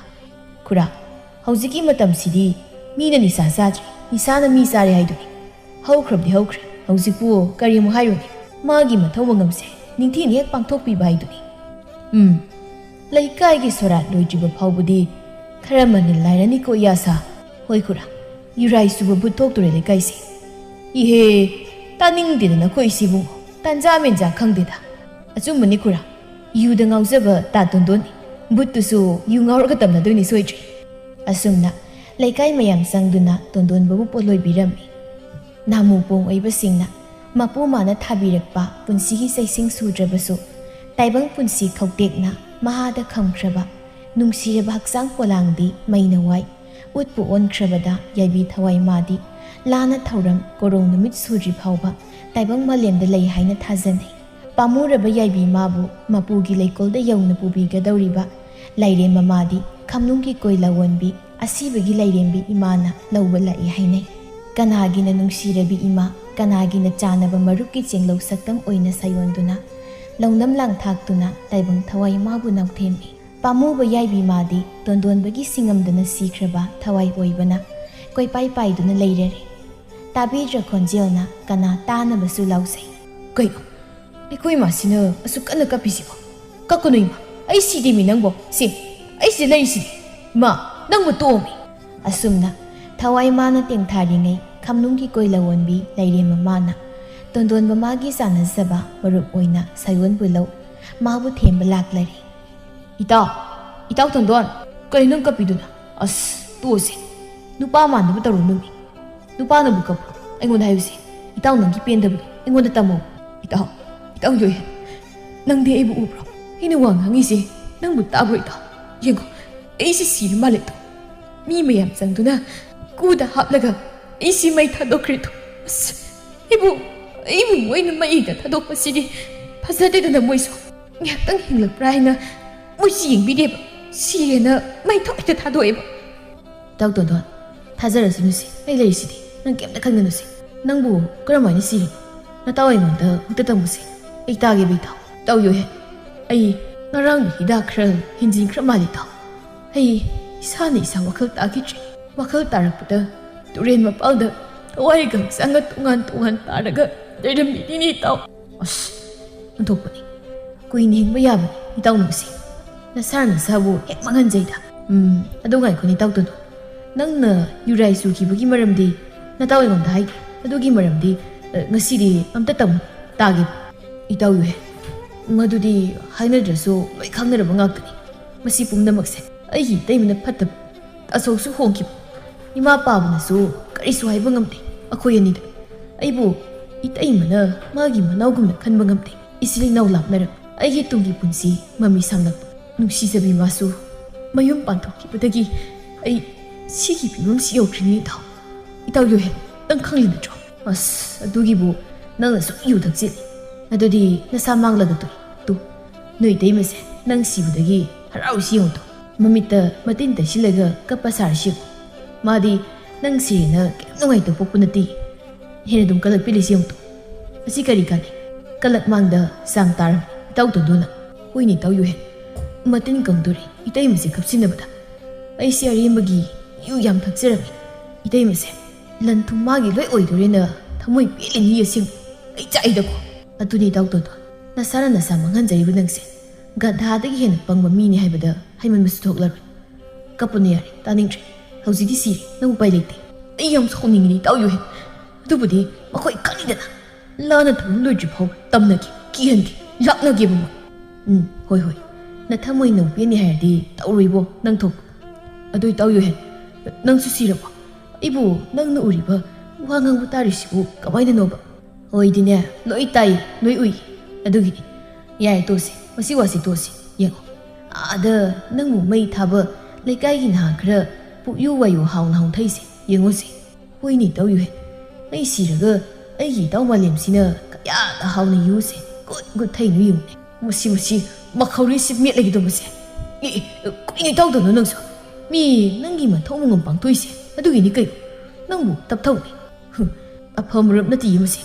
ꯈꯨꯔꯥ, ꯍꯧꯖꯤꯛꯀꯤ ꯃꯇꯝꯁꯤꯗꯤ ꯃꯤꯅ ꯅꯤꯁꯥ ꯆꯥꯗ꯭ꯔꯦ, ꯅꯤꯁꯥꯅ ꯃꯤ ꯆꯥꯔꯦ ꯍꯥꯏꯗꯨꯅꯤ꯫ ꯍꯧꯈ꯭ꯔꯕꯗꯤ ꯍꯧꯈ꯭ꯔꯦ, ꯍꯧꯖꯤꯛꯄꯨ ꯀꯔꯤ ꯑꯃꯨꯛ ꯍꯥꯏꯔꯨꯅꯤ? ꯃꯥꯒꯤ ꯃꯊꯧ ꯃꯉꯝꯁꯦ ꯅꯤꯡꯊꯤꯅ ꯍꯦꯛ ꯄꯥꯡꯊꯣꯛꯄꯤꯕ ꯍꯥꯏꯗꯨꯅꯤ꯫ ꯎꯝ, ꯂꯩꯀꯥꯏꯒꯤ ꯁꯣꯔꯥꯠ ꯂꯣꯏꯗ꯭ꯔꯤꯕ ꯐꯥꯎꯕꯗꯤ ꯈꯔ ꯃꯅꯤꯜ ꯂꯥꯏꯔꯅꯤꯀꯣ ꯏꯌꯥꯁꯥ꯫ ꯍꯣꯏ ꯈꯨꯔꯥ, ꯌꯨꯔꯥꯏ ꯆꯨꯕ ꯚꯨꯠ ꯊꯣꯛꯇꯣꯔꯦ ꯂꯩꯀꯥꯏꯁꯦ꯫ ꯏꯍꯦ, ꯇꯥꯅꯤꯡꯗꯦꯗ ꯅꯈꯣꯏ ꯏꯁꯤꯕꯨ, ꯇꯥꯟꯖꯥ ꯃꯦꯟꯖꯥ ꯈꯪꯗꯦꯗ꯫ ꯑꯆꯨꯝꯕꯅꯤ ꯈꯨꯔꯥ, ꯌꯨꯗ ꯉꯥꯎꯖꯕ ꯇꯥ ꯇꯣꯟꯗꯣꯟꯅꯤ꯫ ꯚꯨꯠꯇꯨꯁꯨ ꯌꯨ ꯉꯥꯎꯔꯒ ꯇꯝꯅꯗꯣꯏꯅꯤ ꯁꯣꯏꯗ꯭ꯔꯦ꯫ ꯑꯁꯨꯝꯅ ꯂꯩꯀꯥꯏ ꯃꯌꯥꯝ ꯆꯪꯗꯨꯅ ꯇꯣꯟꯗꯣꯟꯕꯕꯨ ꯄꯣꯠꯂꯣꯏꯕꯤꯔꯝꯃꯤ꯫ ꯅꯥꯃꯨ ꯄꯣꯡ ꯑꯣꯏꯕꯁꯤꯡꯅ ꯃꯄꯨ ꯃꯥꯅ ꯊꯥꯕꯤꯔꯛꯄ ꯄꯨꯟꯁꯤꯒꯤ ꯆꯩꯁꯤꯡ ꯁꯨꯗ꯭ꯔꯕꯁꯨ, ꯇꯥꯏꯕꯪ ꯄꯨꯟꯁꯤ ꯈꯧꯇꯦꯛꯅ ꯃꯍꯥꯗ ꯈꯝꯈ꯭ꯔꯕ ꯅꯨꯡꯁꯤꯔꯕ ꯍꯛꯆꯥꯡ ꯄꯣꯂꯥꯡꯗꯤ ꯃꯩꯅ ꯋꯥꯏ꯫ ꯎꯠꯄꯨ ꯑꯣꯟꯈ꯭ꯔꯕꯗ ꯌꯥꯏꯕꯤ ꯊꯋꯥꯏ ꯃꯥꯗꯤ ꯂꯥꯅ ꯊꯧꯔꯝ ꯀꯣꯔꯣꯡ ꯅꯨꯃꯤꯠ ꯁꯨꯗ꯭ꯔꯤ ꯐꯥꯎꯕ ꯇꯥꯏꯕꯪ ꯃꯥꯂꯦꯝꯗ ꯂꯩ ꯍꯥꯏꯅ ꯊꯥꯖꯅꯩ꯫ ꯄꯥꯝꯃꯨꯔꯕ ꯌꯥꯏꯕꯤ ꯃꯥꯕꯨ ꯃꯄꯨꯒꯤ ꯂꯩꯀꯣꯜꯗ ꯌꯧꯅ ꯄꯨꯕꯤꯒꯗꯧꯔꯤꯕ ꯂꯥꯏꯔꯦꯝꯕ ꯃꯥꯗꯤ ꯈꯝꯅꯨꯡꯒꯤ ꯀꯣꯏꯂꯥ ꯑꯣꯟꯕꯤ ꯑꯁꯤꯕꯒꯤ ꯂꯥꯏꯔꯦꯝꯕꯤ ꯏꯃꯥꯅ ꯂꯧꯕ ꯂꯥꯛꯏ ꯍꯥꯏꯅꯩ꯫ ꯀꯅꯥꯒꯤꯅ ꯅꯨꯡꯁꯤꯔꯕꯤ ꯏꯃꯥ, ꯀꯅꯥꯒꯤꯅ ꯆꯥꯅꯕ ꯃꯔꯨꯞꯀꯤ ꯆꯦꯡꯂꯧ ꯁꯛꯇꯝ ꯑꯣꯏꯅ ꯁꯥꯌꯣꯟꯗꯨꯅ ꯂꯧꯅꯝ ꯂꯥꯡꯊꯥꯛꯇꯨꯅ ꯇꯥꯏꯕꯪ ꯊꯋꯥꯏ ꯃꯥꯕꯨ ꯅꯥꯎꯊꯦꯝꯃꯤ꯫ ꯄꯥꯝꯃꯨꯕ ꯌꯥꯏꯕꯤ ꯃꯥꯗꯤ ꯇꯣꯟꯗꯣꯟꯕꯒꯤ ꯁꯤꯡꯉꯝꯗꯅ ꯁꯤꯈ꯭ꯔꯕ ꯊꯋꯥꯏ ꯑꯣꯏꯕꯅ ꯀꯣꯏꯄꯥꯏ ꯄꯥꯏꯗꯨꯅ ꯂꯩꯔꯔꯦ꯫ ꯇꯥꯕꯤꯗ꯭ꯔ ꯈꯣꯟꯖꯦꯜꯅ ꯀꯅꯥ ꯇꯥꯅꯕꯁꯨ ꯂꯥꯎꯖꯩ꯫ ꯀꯩꯅꯣ, ꯑꯩꯈꯣꯏ ꯏꯃꯥꯁꯤꯅ ꯑꯁꯨꯛ ꯀꯟꯅ ꯀꯞꯄꯤꯁꯤꯕꯣ? ꯀꯞꯀꯅꯨ ꯏꯃꯥ, ꯑꯩ ꯁꯤꯗꯦꯃꯤ ꯅꯪꯕꯣ꯫ ꯁꯤ, ꯑꯩ ꯁꯤꯗ ꯂꯩꯔꯤꯁꯤꯗꯤ꯫ ꯏꯃꯥ, ꯅꯪꯕꯨ ꯇꯣꯛꯑꯣꯃꯤ꯫ ꯑꯁꯨꯝꯅ ꯊꯋꯥꯏ ꯃꯥꯅ ꯇꯦꯡꯊꯥꯔꯤꯉꯩ ꯈꯝꯅꯨꯡꯒꯤ ꯀꯣꯏꯂꯥ ꯑꯣꯟꯕꯤ ꯂꯥꯏꯔꯦꯝꯕ ꯃꯥꯅ ꯇꯣꯟꯗꯣꯟꯕ ꯃꯥꯒꯤ ꯆꯥꯟꯅꯖꯕ ꯃꯔꯨꯞ ꯑꯣꯏꯅ ꯁꯥꯌꯣꯟꯕꯨ ꯂꯧ ꯃꯥꯕꯨ ꯊꯦꯝꯕ ꯂꯥꯛꯂꯔꯦ꯫ ꯏꯇꯥꯎ, ꯏꯇꯥꯎ ꯇꯣꯟꯗꯣꯟ, ꯀꯔꯤ ꯅꯪ ꯀꯞꯄꯤꯗꯨꯅ? ꯑꯁ, ꯇꯣꯛꯑꯁꯦ꯫ ꯅꯨꯄꯥ ꯃꯥꯟꯅꯕ ꯇꯧꯔꯨꯅꯨꯃꯤ꯫ ꯅꯨꯄꯥꯅꯕꯨ ꯀꯞꯄꯨ꯫ ꯑꯩꯉꯣꯟꯗ ꯍꯥꯏꯌꯨꯁꯦ꯫ ꯏꯇꯥꯎ ꯅꯪꯒꯤ ꯄꯦꯟꯗꯕꯗꯣ ꯑꯩꯉꯣꯟꯗ ꯇꯝꯃꯣ꯫ ꯏꯇꯥꯎ, ꯏꯇꯥꯎ ꯌꯣꯏꯍꯦ꯫ ꯅꯪꯗꯤ ꯑꯩꯕꯨ ꯎꯕ꯭ꯔꯣ? ꯑꯩꯅ ꯋꯥ ꯉꯥꯡꯉꯤꯁꯦ ꯅꯪꯕꯨ ꯇꯥꯕ꯭ꯔꯣ ꯏꯇꯥꯎ? ꯌꯦꯡꯉꯣ, ꯑꯩꯁꯦ ꯁꯤꯔ ꯃꯥꯜꯂꯦ ꯏꯇꯥꯎ꯫ ꯃꯤ ꯃꯌꯥꯝ ꯆꯪꯗꯨꯅ ꯀꯨꯗ ꯍꯥꯞꯂꯒ ꯑꯩꯁꯤ ꯃꯩ ꯊꯥꯗꯣꯛꯈ꯭ꯔꯦ ꯏꯇꯥꯎ꯫ ꯑꯁ, ꯑꯩꯕꯨ, ꯑꯩꯕꯨ ꯃꯣꯏꯅ ꯃꯩꯗ ꯊꯥꯗꯣꯛꯄꯁꯤꯗꯤ ꯐꯖꯗꯦꯗꯅ ꯃꯣꯏꯁꯨ꯫ ꯉꯥꯏꯍꯥꯛꯇꯪ ꯍꯤꯡꯂꯛꯄ꯭ꯔꯥ ꯍꯥꯏꯅ ꯃꯣꯏꯁꯤ ꯌꯦꯡꯕꯤꯗꯦꯕ꯫ ꯁꯤꯔꯦꯅ ꯃꯩ ꯊꯣꯛ ꯍꯦꯛꯇ ꯊꯥꯗꯣꯛꯑꯦꯕ꯫ ꯏꯇꯥꯎ ꯇꯣꯟꯗꯣꯟ, ꯊꯥꯖꯔꯁꯅꯨꯁꯦ꯫ ꯑꯩ ꯂꯩꯔꯤꯁꯤꯗꯤ꯫ ꯅꯪ ꯀꯩꯝꯇ ꯈꯟꯒꯅꯨꯁꯦ꯫ ꯅꯪꯕꯨ ꯀꯔꯝꯍꯥꯏꯅ ꯁꯤꯔꯤꯅꯣ? ꯅꯇꯥꯎ ꯑꯩꯉꯣꯟꯗ ꯑꯃꯨꯛꯇ ꯇꯝꯃꯨꯁꯦ꯫ ꯑꯩ ꯇꯥꯒꯦꯕ ꯏꯇꯥꯎ꯫ ꯏꯇꯥꯎ ꯌꯨꯍꯦꯟ, ꯑꯩ ꯉꯔꯥꯡ ꯍꯤꯗꯥꯛ ꯈꯔ ꯍꯦꯟꯖꯤꯟꯈ꯭ꯔ ꯃꯥꯜꯂꯦ ꯏꯇꯥꯎ꯫ ꯑꯩ ꯏꯁꯥꯅ ꯏꯁꯥ ꯋꯥꯈꯜ ꯇꯥꯈꯤꯗ꯭ꯔꯦ꯫ ꯋꯥꯈꯜ ꯇꯥꯔꯛꯄꯗ ꯇꯨꯔꯦꯟ ꯃꯄꯥꯜꯗ ꯊꯋꯥꯏꯒ ꯍꯛꯆꯥꯡꯒ ꯇꯣꯉꯥꯟ ꯇꯣꯉꯥꯟ ꯇꯥꯔꯒ ꯂꯩꯔꯝꯃꯤꯅꯤꯅꯦ ꯏꯇꯥꯎ꯫ ꯑꯁ, ꯑꯣꯟꯊꯣꯛꯄꯅꯤ꯫ ꯀꯨꯏꯅ ꯍꯤꯡꯕ ꯌꯥꯕꯅꯤ ꯏꯇꯥꯎ ꯅꯪꯁꯦ꯫ ꯅꯁꯥꯅ ꯅꯁꯥꯕꯨ ꯍꯦꯛ ꯃꯥꯡꯍꯟꯖꯩꯗ꯫ ꯎꯝ, ꯑꯗꯨ ꯉꯥꯏꯈꯣꯅꯦ ꯏꯇꯥꯎ ꯇꯣꯟꯗꯣꯟ꯫ ꯅꯪꯅ ꯌꯨꯔꯥꯏ ꯆꯨꯈꯤꯕꯒꯤ ꯃꯔꯝꯗꯤ ꯅꯇꯥꯎ ꯑꯩꯉꯣꯟꯗ ꯍꯥꯏꯒꯦ꯫ ꯑꯗꯨꯒꯤ ꯃꯔꯝꯗꯤ, ꯑ, ꯉꯁꯤꯗꯤ ꯑꯝꯇ ꯇꯝꯃꯨ, ꯇꯥꯒꯦ꯫ ꯏꯇꯥꯎ ꯌꯨꯍꯦꯟ, ꯃꯗꯨꯗꯤ ꯍꯥꯏꯅꯗ꯭ꯔꯁꯨ ꯂꯣꯏ ꯈꯪꯅꯔꯕ ꯉꯥꯛꯇꯅꯤ꯫ ꯃꯁꯤ ꯄꯨꯝꯅꯃꯛꯁꯦ ꯑꯩꯒꯤ ꯏꯇꯩꯃꯅ ꯐꯠꯇꯕ, ꯑꯁꯣꯛꯁꯨ ꯍꯣꯡꯈꯤꯕ, ꯏꯃꯥ ꯄꯥꯕꯅꯁꯨ ꯀꯔꯤꯁꯨ ꯍꯥꯏꯕ ꯉꯝꯗꯦ꯫ ꯑꯩꯈꯣꯏ ꯑꯅꯤꯗ ꯑꯩꯕꯨ ꯏꯇꯩꯃꯅ ꯃꯥꯒꯤ ꯃꯅꯥꯎꯒꯨꯝꯅ ꯈꯟꯕ ꯉꯝꯗꯦ꯫ ꯏꯆꯤꯜ ꯏꯅꯥꯎ ꯂꯥꯞꯅꯔꯛ, ꯑꯩꯒꯤ ꯇꯨꯡꯒꯤ ꯄꯨꯟꯁꯤ ꯃꯃꯤ ꯁꯥꯝꯂꯛꯄ꯫ ꯅꯨꯡꯁꯤꯖꯕꯤ ꯃꯥꯁꯨ ꯃꯌꯨꯝ ꯄꯥꯟꯊꯣꯛꯈꯤꯕꯗꯒꯤ ꯑꯩ ꯁꯤꯒꯤ ꯐꯤꯕꯝꯁꯤ ꯌꯧꯈ꯭ꯔꯤꯅꯤ ꯏꯇꯥꯎ꯫ ꯏꯇꯥꯎ ꯌꯨꯍꯦꯟ, ꯅꯪ ꯈꯪꯂꯤ ꯅꯠꯇ꯭ꯔꯣ? ꯑꯁ, ꯑꯗꯨꯒꯤꯕꯨ ꯅꯪꯅ ꯁꯨꯝ ꯌꯨ ꯊꯛꯆꯤꯜꯂꯤ꯫ ꯑꯗꯨꯗꯤ ꯅꯁꯥ ꯃꯥꯡꯂꯒ ꯇꯣꯛꯏ꯫ ꯇꯨ, ꯅꯣꯏ ꯏꯇꯩꯃꯁꯦ ꯅꯪ ꯁꯤꯕꯗꯒꯤ ꯍꯔꯥꯎꯔꯤꯁꯤ ꯌꯦꯡꯉꯨ ꯇꯨ꯫ ꯃꯃꯤꯠꯇ ꯃꯇꯤꯟ ꯇꯩꯁꯤꯜꯂꯒ ꯀꯞꯄ ꯁꯥꯔꯤꯁꯤ ꯌꯦꯡꯉꯨ꯫ ꯃꯥꯗꯤ ꯅꯪ ꯁꯤꯔꯦꯅ ꯀꯩꯝ ꯅꯨꯡꯉꯥꯏꯇꯕ ꯄꯣꯛꯄ ꯅꯠꯇꯦ꯫ ꯍꯦꯟꯅ ꯑꯗꯨꯝ ꯀꯜꯂꯛꯄꯤꯔꯤꯁꯤ ꯌꯦꯡꯉꯨ ꯇꯨ꯫ ꯑꯁꯤ ꯀꯔꯤ ꯀꯥꯟꯅꯩ? ꯀꯜꯂꯛ ꯃꯥꯡꯗ ꯆꯥꯡ ꯇꯥꯔꯝꯃꯤ ꯏꯇꯥꯎ ꯇꯣꯟꯗꯣꯟꯅ꯫ ꯍꯣꯏꯅꯦ ꯏꯇꯥꯎ ꯌꯨꯍꯦꯟ, ꯃꯇꯤꯟ ꯀꯪꯗꯣꯔꯦ ꯏꯇꯩꯃꯁꯦ ꯀꯞꯁꯤꯟꯅꯕꯗ꯫ ꯑꯩꯁꯦ ꯑꯔꯦꯝꯕꯒꯤ ꯌꯨ ꯌꯥꯝ ꯊꯛꯆꯔꯝꯃꯤ꯫ ꯏꯇꯩꯃꯁꯦ ꯂꯟ ꯊꯨꯝ ꯃꯥꯒꯤ ꯂꯣꯏ ꯑꯣꯏꯗꯣꯔꯦꯅ ꯊꯃꯣꯏ ꯄꯦꯜꯂꯤꯅꯤ ꯑꯁꯦꯡꯕ꯫ ꯑꯩ ꯆꯥꯛꯏꯗꯀꯣ꯫ ꯑꯗꯨꯅꯤ ꯏꯇꯥꯎ ꯇꯣꯟꯗꯣꯟ, ꯅꯁꯥꯅ ꯅꯁꯥ ꯃꯥꯡꯍꯟꯖꯔꯤꯕ ꯅꯪꯁꯦ ꯒꯙꯥꯗꯒꯤ ꯍꯦꯟꯅ ꯄꯪꯕ ꯃꯤꯅꯤ ꯍꯥꯏꯕꯗ ꯍꯥꯏꯃꯟꯕꯁꯨ ꯊꯣꯛꯂꯔꯣꯏ꯫ ꯀꯞꯄꯨꯅꯦ ꯌꯥꯔꯦ, ꯇꯥꯅꯤꯡꯗ꯭ꯔꯦ꯫ ꯍꯧꯖꯤꯛꯇꯤ ꯁꯤꯔꯦ, ꯅꯪ ꯎꯄꯥꯏ ꯂꯩꯇꯦ꯫ ꯑꯩ ꯌꯥꯝ ꯁꯥꯎꯅꯤꯡꯉꯤꯅꯦ ꯏꯇꯥꯎ ꯌꯨꯍꯦꯟ꯫ ꯑꯗꯨꯕꯨꯗꯤ ꯃꯈꯣꯏ ꯈꯪꯉꯤꯗꯅ꯫ ꯂꯥꯟꯅ ꯊꯧꯔꯝ ꯂꯣꯏꯗ꯭ꯔꯤ ꯐꯥꯎ ꯇꯝꯅꯒꯦ, ꯀꯤꯍꯟꯒꯦ, ꯂꯥꯛꯅꯒꯦꯕ ꯃꯣꯏ꯫ ꯎꯝ, ꯍꯣꯏ, ꯍꯣꯏ꯫ ꯅꯊꯃꯣꯏ ꯅꯧꯕꯦꯅꯤ ꯍꯥꯏꯔꯗꯤ ꯇꯧꯔꯣꯏꯕꯣ, ꯅꯪ ꯊꯣꯛ꯫ ꯑꯗꯨ ꯏꯇꯥꯎ ꯌꯨꯍꯦꯟ, ꯅꯪꯁꯨ ꯁꯤꯔꯕꯣ? ꯑꯩꯕꯨ ꯅꯪꯅ ꯎꯔꯤꯕ, ꯋꯥ ꯉꯥꯡꯕ ꯇꯥꯔꯤꯁꯤꯕꯨ ꯀꯃꯥꯏꯅꯅꯣꯕ? ꯍꯣꯏꯗꯤꯅꯦ, ꯂꯣꯏ ꯇꯥꯏ, ꯂꯣꯏ ꯎꯏ꯫ ꯑꯗꯨꯒꯤꯅꯤ꯫ ꯌꯥꯔꯦ, ꯇꯣꯛꯁꯤ꯫ ꯃꯁꯤ ꯋꯥꯁꯤ ꯇꯣꯛꯁꯤ꯫ ꯌꯦꯡꯉꯣ, ꯑꯥꯗ ꯅꯪꯕꯨ ꯃꯩ ꯊꯥꯕ ꯂꯩꯀꯥꯏꯒꯤ ꯅꯍꯥ ꯈꯔ ꯄꯨꯛꯌꯨ ꯋꯥꯌꯨ ꯍꯥꯎꯅ ꯍꯥꯎꯅ ꯊꯛꯏꯁꯦ ꯌꯦꯡꯉꯨꯁꯦ꯫ ꯍꯣꯏꯅꯦ ꯏꯇꯥꯎ ꯌꯨꯍꯦꯟ, ꯑꯩ ꯁꯤꯔꯒ ꯑꯩꯒꯤ ꯏꯇꯥꯎ ꯃꯥꯂꯦꯝꯁꯤꯅ ꯀꯌꯥꯗ ꯍꯥꯎꯅ ꯌꯨꯁꯦ ꯒꯨꯠ ꯒꯨꯠ ꯊꯛꯏꯅꯣ ꯌꯦꯡꯉꯨꯅꯦ꯫ ꯃꯁꯤ, ꯃꯁꯤ ꯃꯈꯧꯔꯤꯁꯤ ꯃꯦꯠꯂꯒꯦ ꯇꯧꯕꯁꯦ꯫ ꯑꯦ, ꯑꯦ, ꯀꯩꯅꯣ ꯏꯇꯥꯎ ꯇꯣꯟꯗꯣꯟ ꯅꯪꯁꯨ? ꯃꯤ ꯅꯪꯒꯤ ꯃꯊꯧ ꯃꯉꯝ ꯄꯥꯡꯊꯣꯛꯏꯁꯦ ꯑꯗꯨꯒꯤꯅꯤ ꯀꯩꯅꯣ꯫ ꯅꯪꯕꯨ ꯇꯞꯊꯧꯅꯦ꯫ ꯍꯨꯝ, ꯑꯐꯕ ꯃꯔꯨꯞ ꯅꯠꯇꯤꯌꯦ ꯃꯁꯤ꯫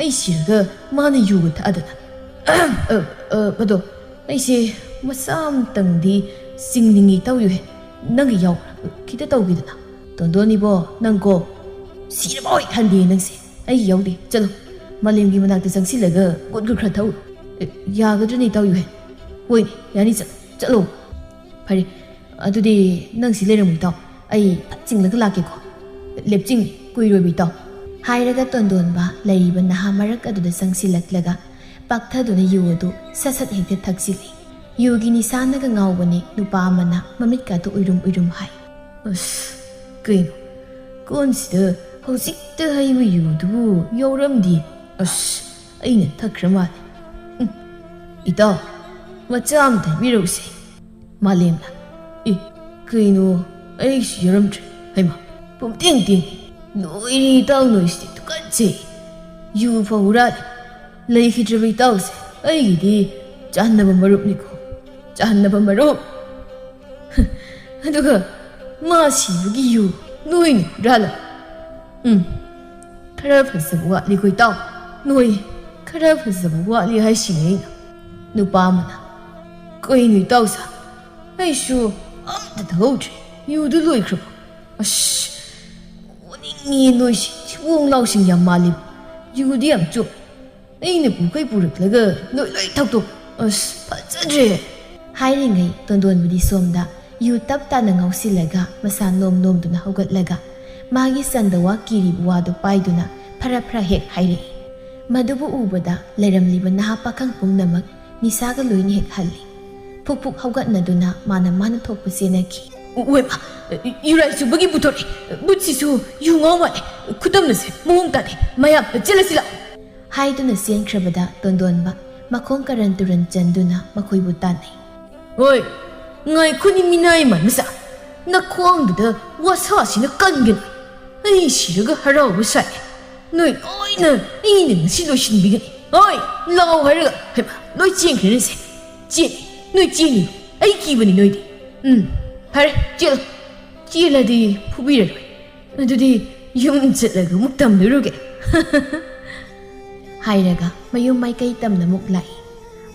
ꯑꯩ ꯁꯤꯔꯒ ꯃꯥꯅ ꯌꯨꯒ ꯊꯛꯑꯗꯅ꯫ ꯑ, ꯑ, ꯑꯗꯣ ꯑꯩꯁꯦ ꯃꯆꯥ ꯑꯃꯇꯪꯗꯤ ꯆꯤꯡꯅꯤꯡꯉꯤ ꯏꯇꯥꯎ ꯌꯨꯍꯦ꯫ ꯅꯪꯒ ꯌꯥꯎꯕ꯭ꯔꯥ? ꯈꯤꯇ ꯇꯧꯒꯦꯗꯅ꯫ ꯇꯣꯟꯗꯣꯟ ꯏꯕꯣ, ꯅꯪꯀꯣ ꯁꯤꯔꯕꯣꯏ ꯍꯟꯗꯦ ꯅꯪꯁꯦ꯫ ꯑꯩ ꯌꯥꯎꯗꯦ꯫ ꯆꯠꯂꯣ꯫ ꯃꯥꯂꯦꯝꯒꯤ ꯃꯅꯥꯛꯇ ꯆꯪꯁꯤꯜꯂꯒ ꯒꯨꯠꯒ ꯈꯔ ꯊꯛꯎ꯫ ꯑꯦ, ꯌꯥꯒꯗ꯭ꯔꯅꯦ ꯏꯇꯥꯎ ꯌꯨꯍꯦ? ꯍꯣꯏꯅꯦ, ꯌꯥꯅꯤ, ꯆꯠ-, ꯆꯠꯂꯣ꯫ ꯐꯔꯦ, ꯑꯗꯨꯗꯤ ꯅꯪ ꯁꯤ ꯂꯩꯔꯝꯃꯨ ꯏꯇꯥꯎ꯫ ꯑꯩ ꯐꯠ ꯆꯤꯡꯂꯒ ꯂꯥꯛꯀꯦꯀꯣ꯫ ꯂꯦꯞꯆꯤꯡ, ꯀꯨꯏꯔꯣꯏꯕ ꯏꯇꯥꯎ꯫ ꯍꯥꯏꯔꯒ ꯇꯣꯟꯗꯣꯟꯕ ꯂꯩꯔꯤꯕ ꯅꯍꯥ ꯃꯔꯛ ꯑꯗꯨꯗ ꯆꯪꯁꯤꯜꯂꯛꯂꯒ ꯄꯥꯛꯊꯗꯨꯅ ꯌꯨ ꯑꯗꯨ ꯁꯠ ꯁꯠ ꯍꯦꯛꯇ ꯊꯛꯆꯤꯜꯂꯤ꯫ ꯌꯨꯒꯤ ꯅꯤꯁꯥꯅꯒ ꯉꯥꯎꯕꯅꯦ ꯅꯨꯄꯥ ꯑꯃꯅ ꯃꯃꯤꯠꯀꯥꯗꯨ ꯎꯏꯔꯨꯝ ꯎꯏꯔꯨꯝ ꯍꯥꯏ꯫ ꯑꯁ, ꯀꯩꯅꯣ? ꯀꯣꯟꯁꯤꯗ ꯍꯧꯖꯤꯛꯇ ꯍꯩꯕ ꯌꯨꯗꯨꯕꯨ ꯌꯥꯎꯔꯝꯗꯦ꯫ ꯑꯁ, ꯑꯩꯅ ꯊꯛꯈ꯭ꯔ ꯃꯥꯜꯂꯦ꯫ ꯎꯝ, ꯏꯇꯥꯎ, ꯃꯆꯥ ꯑꯃ ꯊꯛꯄꯤꯔꯧꯁꯦ꯫ ꯃꯥꯂꯦꯝꯅ, "ꯑꯦ, ꯀꯩꯅꯣ? ꯑꯩꯁꯨ ꯌꯥꯎꯔꯝꯗ꯭ꯔꯦ꯫ ꯍꯩꯃꯥ, ꯄꯨꯝꯇꯦꯡ ꯇꯦꯡꯉꯤ꯫ ꯂꯣꯏꯔꯦ ꯏꯇꯥꯎ ꯅꯣꯏꯁꯤꯗꯤ, ꯇꯨꯀꯠꯆꯩ꯫ ꯌꯨ ꯐꯥꯎ ꯍꯨꯔꯥꯜꯂꯤ꯫ ꯂꯩꯈꯤꯗ꯭ꯔꯕ ꯏꯇꯥꯎꯁꯦ ꯑꯩꯒꯤꯗꯤ ꯆꯥꯟꯅꯕ ꯃꯔꯨꯞꯅꯤꯀꯣ꯫ ꯆꯥꯟꯅꯕ ꯃꯔꯨꯞ꯫ ꯑꯗꯨꯒ ꯃꯥ ꯁꯤꯕꯒꯤ ꯌꯨ ꯅꯣꯏꯅ ꯍꯨꯔꯥꯜꯂꯕ꯫ ꯎꯝ, ꯈꯔ ꯐꯖꯕ ꯋꯥꯠꯂꯤꯀꯣ ꯏꯇꯥꯎ꯫ ꯅꯣꯏ ꯈꯔ ꯐꯖꯕ ꯋꯥꯠꯂꯤ ꯍꯥꯏꯁꯤꯅꯦ ꯑꯩꯅ꯫" ꯅꯨꯄꯥ ꯑꯃꯅ, "ꯀꯩꯅꯣ ꯏꯇꯥꯎ ꯁꯥ? ꯑꯩꯁꯨ ꯑꯝꯇ ꯊꯛꯍꯧꯗ꯭ꯔꯦ꯫ ꯌꯨꯗꯨ ꯂꯣꯏꯈ꯭ꯔꯕꯣ? ꯑꯁ, ꯑꯣꯅꯤꯡꯉꯤ ꯅꯣꯏꯁꯤ꯫ ꯊꯤꯕꯣꯡ ꯂꯥꯎꯁꯤꯡ ꯌꯥꯝ ꯃꯥꯜꯂꯤ꯫ ꯌꯨꯗꯤ ꯌꯥꯝ ꯆꯨꯞ꯫ ꯑꯩꯅ ꯄꯨꯈꯩ ꯄꯨꯔꯛꯂꯒ ꯅꯣꯏ ꯂꯣꯏ ꯊꯛꯇꯣꯛ꯫ ꯑꯁ, ꯐꯖꯗ꯭ꯔꯦ꯫" ꯍꯥꯏꯔꯤꯉꯩ ꯇꯣꯟꯗꯣꯟꯕꯨꯗꯤ ꯁꯣꯝꯗ ꯌꯨ ꯇꯞ ꯇꯥꯅ ꯉꯥꯎꯁꯤꯜꯂꯒ ꯃꯁꯥ ꯅꯣꯝ ꯅꯣꯝꯗꯨꯅ ꯍꯧꯒꯠꯂꯒ ꯃꯥꯒꯤ ꯆꯟꯗ ꯋꯥ ꯀꯤꯔꯤꯕ ꯋꯥꯗꯨ ꯄꯥꯏꯗꯨꯅ ꯐꯔ ꯐꯔ ꯍꯦꯛ ꯍꯥꯏꯔꯛꯏ꯫ ꯃꯗꯨꯕꯨ ꯎꯕꯗ ꯂꯩꯔꯝꯂꯤꯕ ꯅꯍꯥ ꯄꯥꯈꯪ ꯄꯨꯝꯅꯃꯛ ꯅꯤꯁꯥꯒ ꯂꯣꯏꯅ ꯍꯦꯛ ꯍꯜꯂꯤ꯫ ꯐꯨꯛ ꯐꯨꯛ ꯍꯧꯒꯠꯅꯗꯨꯅ ꯃꯥꯅ ꯃꯥꯅ ꯊꯣꯛꯄ ꯆꯦꯟꯅꯈꯤ꯫ "ꯎ-, ꯎꯋꯦꯃ, ꯌꯨꯔꯥꯏ ꯆꯨꯕꯒꯤ ꯄꯨꯊꯣꯔꯛꯏ꯫ ꯕꯨꯠꯁꯤꯁꯨ ꯌꯨ ꯉꯥꯎ ꯃꯥꯜꯂꯦ꯫ ꯈꯨꯗꯝꯅꯁꯦ ꯃꯑꯣꯡ ꯇꯥꯗꯦ꯫ ꯃꯌꯥꯝ ꯆꯦꯜꯂꯁꯤ ꯂꯥꯛꯑꯣ꯫" ꯍꯥꯏꯗꯨꯅ ꯆꯦꯟꯈ꯭ꯔꯕꯗ ꯇꯣꯟꯗꯣꯟꯕ ꯃꯈꯣꯡ ꯀꯔꯟ ꯇꯨꯔꯟ ꯆꯟꯗꯨꯅ ꯃꯈꯣꯏꯕꯨ ꯇꯥꯟꯅꯩ꯫ "ꯍꯣꯏ, ꯉꯥꯏꯈꯣꯅꯤ ꯃꯤꯅꯥꯏ ꯃꯥꯟꯕꯁꯥ꯫ ꯅꯈ꯭ꯋꯥꯡꯗꯨꯗ ꯋꯥꯁꯥꯁꯤꯅ ꯀꯟꯒꯅꯤ꯫ ꯑꯩ ꯁꯤꯔꯒ ꯍꯔꯥꯎꯕ ꯁꯥꯏ꯫ ꯅꯣꯏ ꯂꯣꯏꯅ ꯑꯩꯅ ꯉꯁꯤ ꯂꯣꯏꯁꯤꯟꯕꯤꯒꯅꯤ꯫ ꯍꯣꯏ, ꯂꯥꯛꯑꯣ ꯍꯥꯏꯔꯒ, ꯍꯩꯃꯥ, ꯂꯣꯏ ꯆꯦꯟꯈ꯭ꯔꯦꯅꯦꯁꯦ꯫ ꯆꯦꯜꯂꯤ, ꯅꯣꯏ ꯆꯦꯜꯂꯤ꯫ ꯑꯩ ꯀꯤꯕꯅꯤ ꯅꯣꯏꯗꯤ꯫ ꯎꯝ, ꯐꯔꯦ, ꯆꯦꯜꯂꯣ꯫ ꯆꯦꯜꯂꯗꯤ ꯐꯨꯕꯤꯔꯔꯣꯏ꯫ ꯑꯗꯨꯗꯤ ꯌꯨꯝ ꯆꯠꯂꯒ ꯑꯃꯨꯛ ꯇꯝꯂꯨꯔꯒꯦ꯫" ꯍꯥꯏꯔꯒ ꯃꯌꯨꯝ ꯃꯥꯏꯀꯩ ꯇꯝꯅ ꯑꯃꯨꯛ ꯂꯥꯛꯏ꯫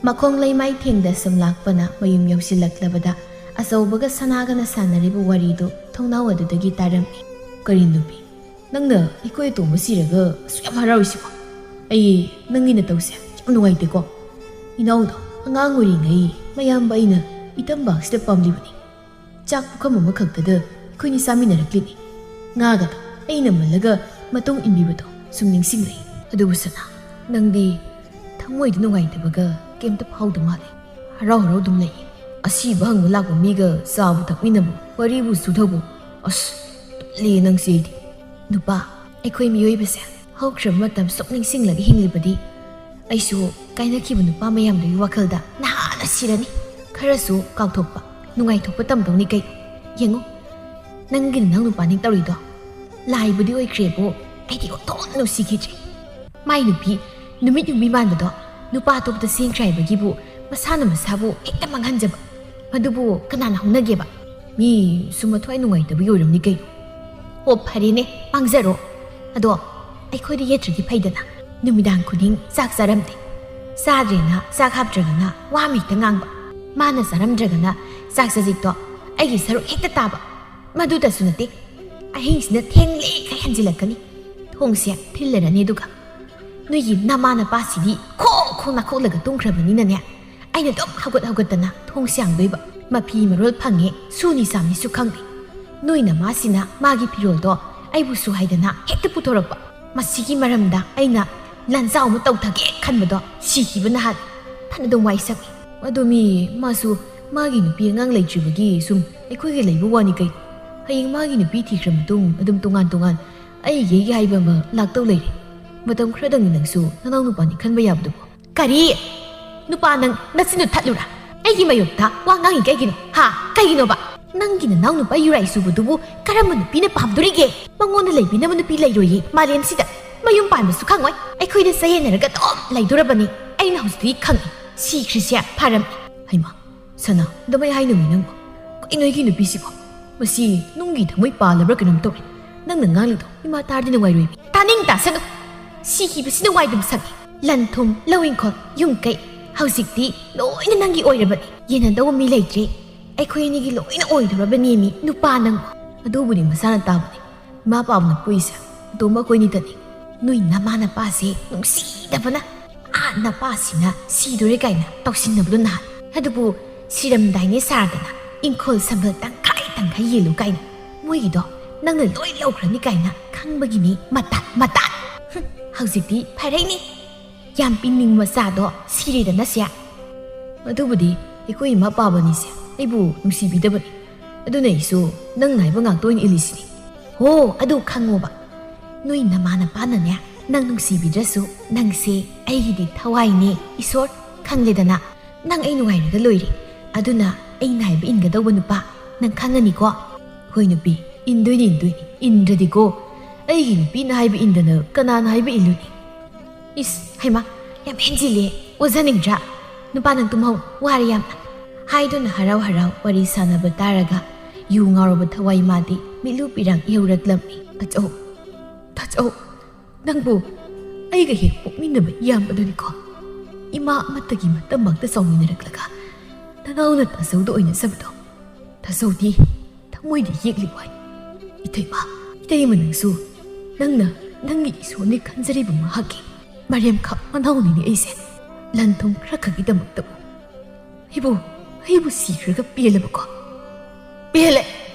ꯃꯈꯣꯡ ꯂꯩꯃꯥꯏ ꯊꯦꯡꯗ ꯁꯨꯝ ꯂꯥꯛꯄꯅ ꯃꯌꯨꯝ ꯌꯧꯁꯤꯜꯂꯛꯂꯕꯗ ꯑꯆꯧꯕꯒ ꯁꯅꯥꯒꯅ ꯁꯥꯟꯅꯔꯤꯕ ꯋꯥꯔꯤꯗꯨ ꯊꯣꯡꯅꯥꯎ ꯑꯗꯨꯗꯒꯤ ꯇꯥꯔꯝꯃꯤ꯫ "ꯀꯔꯤꯅꯣ ꯅꯨꯄꯤ, ꯅꯪꯅ ꯑꯩꯈꯣꯏ ꯑꯇꯣꯝꯕ ꯁꯤꯔꯒ ꯑꯁꯨꯛ ꯌꯥꯝ ꯍꯔꯥꯎꯔꯤꯁꯤꯕꯣ? ꯑꯩ ꯅꯪꯒꯤ ꯅꯇꯧꯁꯦ ꯌꯥꯝ ꯅꯨꯡꯉꯥꯏꯇꯦꯀꯣ꯫ ꯏꯅꯥꯎꯗꯣ ꯑꯉꯥꯡ ꯑꯣꯏꯔꯤꯉꯩ ꯃꯌꯥꯝꯕ ꯑꯩꯅ ꯏꯇꯝꯕꯥꯛꯁꯤꯗ ꯄꯥꯝꯂꯤꯕꯅꯤ꯫ ꯆꯥꯛ ꯄꯨꯈꯝ ꯑꯃꯈꯛꯇꯗ ꯑꯩꯈꯣꯏꯅꯤ ꯆꯥꯃꯤꯟꯅꯔꯛꯂꯤꯅꯤ꯫ ꯉꯥꯒꯗꯣ ꯑꯩꯅ ꯃꯜꯂꯒ ꯃꯇꯨꯡ ꯏꯟꯕꯤꯕꯗꯣ ꯁꯨꯝ ꯅꯤꯡꯁꯤꯡꯂꯛꯏ꯫ ꯑꯗꯨꯕꯨ ꯁꯅꯥ, ꯅꯪꯗꯤ ꯊꯃꯣꯏꯗ ꯅꯨꯡꯉꯥꯏꯇꯕꯒ ꯀꯩꯝꯇ ꯐꯥꯎꯗ ꯃꯥꯜꯂꯦ꯫ ꯍꯔꯥꯎ ꯍꯔꯥꯎ ꯑꯗꯨꯝ ꯂꯩꯌꯦ꯫ ꯑꯁꯤꯕ ꯍꯪꯕ ꯂꯥꯛꯄ ꯃꯤꯒ ꯆꯥꯕꯨ ꯊꯛꯃꯤꯟꯅꯕ, ꯋꯥꯔꯤꯕꯨ ꯁꯨꯊꯧꯕ, ꯑꯁ, ꯇꯜꯂꯦ ꯅꯪꯁꯦ ꯑꯩꯗꯤ꯫ ꯅꯨꯄꯥ, ꯑꯩꯈꯣꯏ ꯃꯤꯑꯣꯏꯕꯁꯦ ꯍꯧꯈ꯭ꯔꯕ ꯃꯇꯝ ꯁꯨꯝ ꯅꯤꯡꯁꯤꯡꯂꯒ ꯍꯤꯡꯂꯤꯕꯗꯤ ꯑꯩꯁꯨ ꯀꯥꯏꯅꯈꯤꯕ ꯅꯨꯄꯥ ꯃꯌꯥꯝꯗꯨꯒꯤ ꯋꯥꯈꯜꯗ ꯅꯍꯥꯟꯅ ꯁꯤꯔꯅꯤ꯫ ꯈꯔꯁꯨ ꯀꯥꯎꯊꯣꯛꯄ, ꯅꯨꯡꯉꯥꯏꯊꯣꯛꯄ ꯇꯝꯗꯧꯅꯤ ꯀꯩꯅꯣ꯫ ꯌꯦꯡꯉꯨ, ꯅꯪꯒꯤ ꯅꯅꯥꯎ ꯅꯨꯄꯥꯅꯤ ꯇꯧꯔꯤꯗꯣ꯫ ꯂꯥꯏꯕꯨꯗꯤ ꯑꯣꯏꯈ꯭ꯔꯦꯕꯨ, ꯑꯩꯗꯤ ꯑꯣꯟꯊꯣꯛꯅ ꯅꯨꯡꯁꯤꯈꯤꯗ꯭ꯔꯦ꯫ ꯃꯥꯏ ꯅꯨꯄꯤ ꯅꯨꯃꯤꯠ ꯌꯨꯡꯕꯤ ꯃꯥꯟꯕꯗꯣ ꯅꯨꯄꯥ ꯑꯇꯣꯞꯄꯗ ꯆꯦꯟꯈ꯭ꯔꯦ ꯍꯥꯏꯕꯒꯤꯕꯨ ꯃꯁꯥꯅ ꯃꯁꯥꯕꯨ ꯍꯦꯛꯇ ꯃꯥꯡꯍꯟꯖꯕ꯫ ꯃꯗꯨꯕꯨ ꯀꯅꯥꯅ ꯍꯧꯅꯒꯦꯕ? ꯃꯤ ꯁꯨꯝ ꯃꯊ꯭ꯋꯥꯏ ꯅꯨꯡꯉꯥꯏꯇꯕꯒꯤ ꯑꯣꯏꯔꯝꯅꯤ ꯀꯩꯅꯣ꯫ ꯑꯣ, ꯐꯔꯦꯅꯦ, ꯃꯥꯡꯖꯔꯣ꯫ ꯑꯗꯣ ꯑꯩꯈꯣꯏꯗ ꯌꯦꯠꯇ꯭ꯔꯗꯤ ꯐꯩꯗꯅ꯫ ꯅꯨꯃꯤꯗꯥꯡ ꯈꯨꯗꯤꯡ ꯆꯥꯛ ꯆꯥꯔꯝꯗꯦ꯫ ꯆꯥꯗ꯭ꯔꯦꯅ ꯆꯥꯛ ꯍꯥꯞꯇ꯭ꯔꯒꯅ ꯋꯥ ꯑꯃ ꯍꯦꯛꯇ ꯉꯥꯡꯕ꯫ ꯃꯥꯅ ꯆꯥꯔꯝꯗ꯭ꯔꯒꯅ ꯆꯥꯛ ꯆꯖꯤꯛꯇꯣ ꯑꯩꯒꯤ ꯁꯔꯨꯛ ꯍꯦꯛꯇ ꯇꯥꯕ꯫ ꯃꯗꯨꯗꯁꯨ ꯅꯠꯇꯦ, ꯑꯍꯤꯡꯁꯤꯅ ꯊꯦꯡꯂꯤꯈꯩ ꯍꯟꯖꯤꯜꯂꯛꯀꯅꯤ꯫ ꯊꯣꯡꯁꯦ ꯊꯤꯜꯂꯔꯅꯤ, ꯑꯗꯨꯒ ꯅꯣꯏꯒꯤ ꯅꯃꯥ ꯅꯄꯥꯁꯤꯗꯤ ꯈꯣꯡ ꯈꯣꯡ ꯅꯥꯈꯣꯛꯂꯒ ꯇꯨꯝꯈ꯭ꯔꯕꯅꯤꯅꯅꯦ, ꯑꯩꯅ ꯑꯗꯨꯝ ꯍꯧꯒꯠ ꯍꯧꯒꯠꯇꯅ ꯊꯣꯡꯁꯦ ꯍꯥꯡꯗꯣꯏꯕ꯫ ꯃꯐꯤ ꯃꯔꯣꯜ ꯐꯪꯉꯦ, ꯁꯨꯅꯤ ꯆꯥꯝꯅꯤꯁꯨ ꯈꯪꯗꯦ꯫ ꯅꯣꯏ ꯅꯃꯥꯁꯤꯅ ꯃꯥꯒꯤ ꯐꯤꯔꯣꯜꯗꯣ ꯑꯩꯕꯨ ꯁꯨ ꯍꯥꯏꯗꯅ ꯍꯦꯛꯇ ꯄꯨꯊꯣꯔꯛꯄ꯫ ꯃꯁꯤꯒꯤ ꯃꯔꯝꯗ ꯑꯩꯅ ꯂꯥꯟꯖꯥꯎ ꯑꯃ ꯇꯧꯊꯒꯦ ꯈꯟꯕꯗꯣ ꯁꯤꯈꯤꯕꯅ ꯍꯥꯜꯂꯦ꯫ ꯐꯅꯗꯨꯝ ꯋꯥꯏ ꯁꯪꯉꯤ꯫ ꯑꯗꯣ ꯃꯤ ꯃꯥꯁꯨ ꯃꯥꯒꯤ ꯅꯨꯄꯤ ꯑꯉꯥꯡ ꯂꯩꯇ꯭ꯔꯤꯕꯒꯤ ꯁꯨꯝ ꯑꯩꯈꯣꯏꯒ ꯂꯩꯕ ꯋꯥꯅꯤ ꯀꯩꯅꯣ꯫ ꯍꯌꯦꯡ ꯃꯥꯒꯤ ꯅꯨꯄꯤ ꯊꯤꯈ꯭ꯔ ꯃꯇꯨꯡ ꯑꯗꯨꯝ ꯇꯣꯉꯥꯟ ꯇꯣꯉꯥꯟ ꯑꯩꯒꯤ ꯑꯩꯒꯤ ꯍꯥꯏꯕ ꯑꯃ ꯂꯥꯛꯇꯧ ꯂꯩꯔꯦ꯫ ꯃꯇꯝ ꯈꯔꯗꯪꯗꯤ ꯅꯪꯁꯨ ꯅꯅꯥꯎ ꯅꯨꯄꯥꯅꯤ ꯈꯟꯕ ꯌꯥꯕꯗꯨꯕꯨ꯫ ꯀꯔꯤ? ꯅꯨꯄꯥ ꯅꯪ ꯅꯆꯤꯟꯗꯨ ꯊꯠꯂꯨꯔꯥ? ꯑꯩꯒꯤ ꯃꯥꯌꯣꯛꯇ ꯋꯥ ꯉꯥꯡꯉꯤ ꯀꯩꯒꯤꯅꯣ? ꯍꯥ? ꯀꯩꯒꯤꯅꯣꯕ? ꯅꯪꯒꯤ ꯅꯅꯥꯎ ꯅꯨꯄꯥ ꯌꯨꯔꯥꯏ ꯁꯨꯕꯗꯨꯕꯨ ꯀꯔꯝꯕ ꯅꯨꯄꯤꯅ ꯄꯥꯝꯗꯣꯔꯤꯒꯦ? ꯃꯉꯣꯟꯗ ꯂꯩꯕꯤꯅꯕ ꯅꯨꯄꯤ ꯂꯩꯔꯣꯏꯌꯦ ꯃꯥꯂꯦꯝꯁꯤꯗ꯫ ꯃꯌꯨꯝ ꯄꯥꯟꯕꯁꯨ ꯈꯪꯉꯣꯏ꯫ ꯑꯩꯈꯣꯏꯗ ꯆꯌꯦꯟꯅꯔꯒ ꯑꯗꯨꯝ ꯂꯩꯗꯣꯔꯕꯅꯤ꯫ ꯑꯩꯅ ꯍꯧꯖꯤꯛꯇꯤ ꯈꯪꯉꯤ꯫ ꯁꯤꯈ꯭ꯔꯤꯁꯦ ꯐꯔꯝꯅꯤ꯫ ꯍꯩꯃꯥ, ꯁꯅꯥ, ꯑꯗꯨꯃꯥꯏ ꯍꯥꯏꯅꯨꯃꯤ ꯅꯪꯕꯨ꯫ ꯀꯩꯅꯣ ꯑꯩꯒꯤ ꯅꯨꯄꯤꯁꯤꯕꯣ? ꯃꯁꯤ ꯅꯨꯡꯒꯤ ꯊꯃꯣꯏ ꯄꯥꯜꯂꯕ꯭ꯔꯥ ꯀꯩꯅꯣꯝ ꯇꯧꯔꯦ꯫ ꯅꯪꯅ ꯉꯥꯡꯂꯤꯗꯣ ꯏꯃꯥ ꯇꯥꯔꯗꯤ ꯅꯨꯡꯉꯥꯏꯔꯣꯏꯃꯤ꯫ ꯇꯥꯅꯤꯡ ꯇꯥꯁꯅꯨ꯫ ꯁꯤꯈꯤꯕꯁꯤꯅ ꯋꯥꯏꯗꯨꯝ ꯁꯪꯉꯤ꯫ ꯂꯟ ꯊꯨꯝ, ꯂꯧ ꯏꯪꯈꯣꯜ, ꯌꯨꯝ ꯀꯩ, ꯍꯧꯖꯤꯛꯇꯤ ꯂꯣꯏꯅ ꯅꯪꯒꯤ ꯑꯣꯏꯔꯕꯅꯤ꯫ ꯌꯦꯟꯅꯗꯧꯕ ꯃꯤ ꯂꯩꯇ꯭ꯔꯦ꯫ ꯑꯩꯈꯣꯏ ꯑꯅꯤꯒꯤ ꯂꯣꯏꯅ ꯑꯣꯏꯗꯧꯔꯕꯅꯦꯃꯤ, ꯅꯨꯄꯥ ꯅꯪ꯫ ꯑꯗꯨꯕꯨꯗꯤ ꯃꯁꯥꯅ ꯇꯥꯕꯅꯤ꯫ ꯏꯃꯥ ꯄꯥꯕꯅ ꯄꯣꯛꯏꯁꯦ ꯑꯗꯣꯝꯕ ꯑꯩꯈꯣꯏꯅꯤꯗꯅꯤ꯫ ꯅꯣꯏ ꯅꯃꯥ ꯅꯄꯥꯁꯦ ꯅꯨꯡꯁꯤꯗꯕꯅ, ꯑꯥ, ꯅꯄꯥꯁꯤꯅ ꯁꯤꯗꯣꯔꯦ ꯀꯥꯏꯅ ꯇꯧꯁꯤꯟꯅꯕꯗꯣ ꯅꯍꯥꯟ꯫ ꯑꯗꯨꯕꯨ ꯁꯤꯔꯝꯗꯥꯏꯅꯦ ꯁꯥꯔꯗꯅ ꯏꯪꯈꯣꯜ ꯁꯝꯕꯜ ꯇꯪꯈꯥꯏ ꯇꯪꯈꯥꯏ ꯌꯦꯜꯂꯨ ꯀꯥꯏꯅ, ꯃꯣꯏꯒꯤꯗꯣ ꯅꯪꯅ ꯂꯣꯏ ꯂꯧꯈ꯭ꯔꯅꯤ ꯀꯥꯏꯅ ꯈꯪꯕꯒꯤꯅꯤ꯫ ꯃꯇꯥ ꯃꯇꯥ꯫ ꯍꯨꯝ, ꯍꯧꯖꯤꯛꯇꯤ ꯐꯔꯦꯅꯦ꯫ ꯌꯥꯝ ꯄꯤꯅꯤꯡꯕ ꯃꯆꯥꯗꯣ ꯁꯤꯔꯦꯗꯅ ꯁꯦ꯫ ꯑꯗꯨꯕꯨꯗꯤ ꯑꯩꯈꯣꯏ ꯏꯃꯥ ꯄꯥꯕꯅꯤꯁꯦ ꯑꯩꯕꯨ ꯅꯨꯡꯁꯤꯕꯤꯗꯕꯅꯤ꯫ ꯑꯗꯨꯅ ꯑꯩꯁꯨ ꯅꯪ ꯍꯥꯏꯕ ꯉꯥꯛꯇ ꯑꯣꯏꯅ ꯏꯜꯂꯤꯁꯤꯅꯤ꯫ ꯍꯣ, ꯑꯗꯨ ꯈꯪꯉꯣꯕ꯫ ꯅꯣꯏ ꯅꯃꯥ ꯅꯄꯥꯅꯅꯦ, ꯅꯪ ꯅꯨꯡꯁꯤꯕꯤꯗ꯭ꯔꯁꯨ ꯅꯪꯁꯦ ꯑꯩꯒꯤꯗꯤ ꯊꯋꯥꯏꯅꯦ, ꯏꯁꯣꯔ, ꯈꯪꯂꯦꯗꯅ꯫ ꯅꯪ ꯑꯩ ꯅꯨꯡꯉꯥꯏꯔꯒ ꯂꯣꯏꯔꯦ꯫ ꯑꯗꯨꯅ ꯑꯩꯅ ꯍꯥꯏꯕ ꯏꯟꯒꯗꯧꯕ ꯅꯨꯄꯥ ꯅꯪ ꯈꯪꯉꯅꯤꯀꯣ? ꯍꯣꯏ ꯅꯨꯄꯤ, ꯏꯟꯗꯣꯏꯅꯤ, ꯏꯟꯗꯣꯏꯅꯤ꯫ ꯏꯟꯗ꯭ꯔꯗꯤꯀꯣ, ꯑꯩꯒꯤ ꯅꯨꯄꯤꯅ ꯍꯥꯏꯕ ꯏꯟꯗꯅ ꯀꯅꯥꯅ ꯍꯥꯏꯕ ꯏꯜꯂꯨꯅꯤ? ꯏꯁ, ꯍꯩꯃꯥ, ꯌꯥꯝ ꯍꯦꯟꯖꯤꯜꯂꯦ꯫ ꯑꯣꯖꯥꯅꯤꯡꯗ꯭ꯔꯥ? ꯅꯨꯄꯥ ꯅꯪ ꯇꯨꯝꯍꯧ, ꯋꯥꯔꯦ ꯌꯥꯝꯅ꯫ ꯍꯥꯏꯗꯨꯅ ꯍꯔꯥꯎ ꯍꯔꯥꯎ ꯋꯥꯔꯤ ꯁꯥꯟꯅꯕ ꯇꯥꯔꯒ ꯌꯨ ꯉꯥꯎꯔꯕ ꯊꯋꯥꯏ ꯃꯥꯗꯤ ꯃꯤꯠꯂꯨ ꯄꯤꯔꯥꯡ ꯏꯍꯧꯔꯛꯂꯝꯃꯤ꯫ ꯇꯥꯆꯧ, ꯇꯥꯆꯧ, ꯅꯪꯕꯨ ꯑꯩꯒ ꯍꯦꯛ ꯄꯣꯛꯃꯤꯟꯅꯕ ꯏꯌꯥꯝꯕꯗꯨꯅꯤꯀꯣ? ꯏꯃꯥ ꯑꯃꯠꯇꯒꯤ ꯃꯇꯝꯃꯛꯇ ꯆꯥꯎꯃꯤꯟꯅꯔꯛꯂꯒ ꯅꯅꯥꯎꯅ ꯇꯥꯆꯧꯗ ꯑꯣꯏꯅꯖꯕꯗꯣ꯫ ꯇꯥꯆꯧꯗꯤ ꯊꯃꯣꯏꯗ ꯌꯦꯛꯂꯤ ꯋꯥꯏ꯫ ꯏꯇꯩꯃ, ꯏꯇꯩꯃ ꯅꯪꯁꯨ, ꯅꯪꯅ ꯅꯪꯒꯤ ꯏꯁꯣꯔꯅꯤ ꯈꯟꯖꯔꯤꯕ ꯃꯍꯥꯛꯀꯤ ꯃꯔꯦꯝꯈꯥ ꯃꯅꯥꯎꯅꯤꯅꯦ ꯑꯩꯁꯦ꯫ ꯂꯟ ꯊꯨꯝ ꯈꯔ ꯈꯛꯀꯤꯗꯃꯛꯇꯕꯨ ꯑꯩꯕꯨ, ꯑꯩꯕꯨ ꯁꯤꯈ꯭ꯔꯒ ꯄꯦꯜꯂꯕꯀꯣ? ꯄꯦꯜꯂꯦ,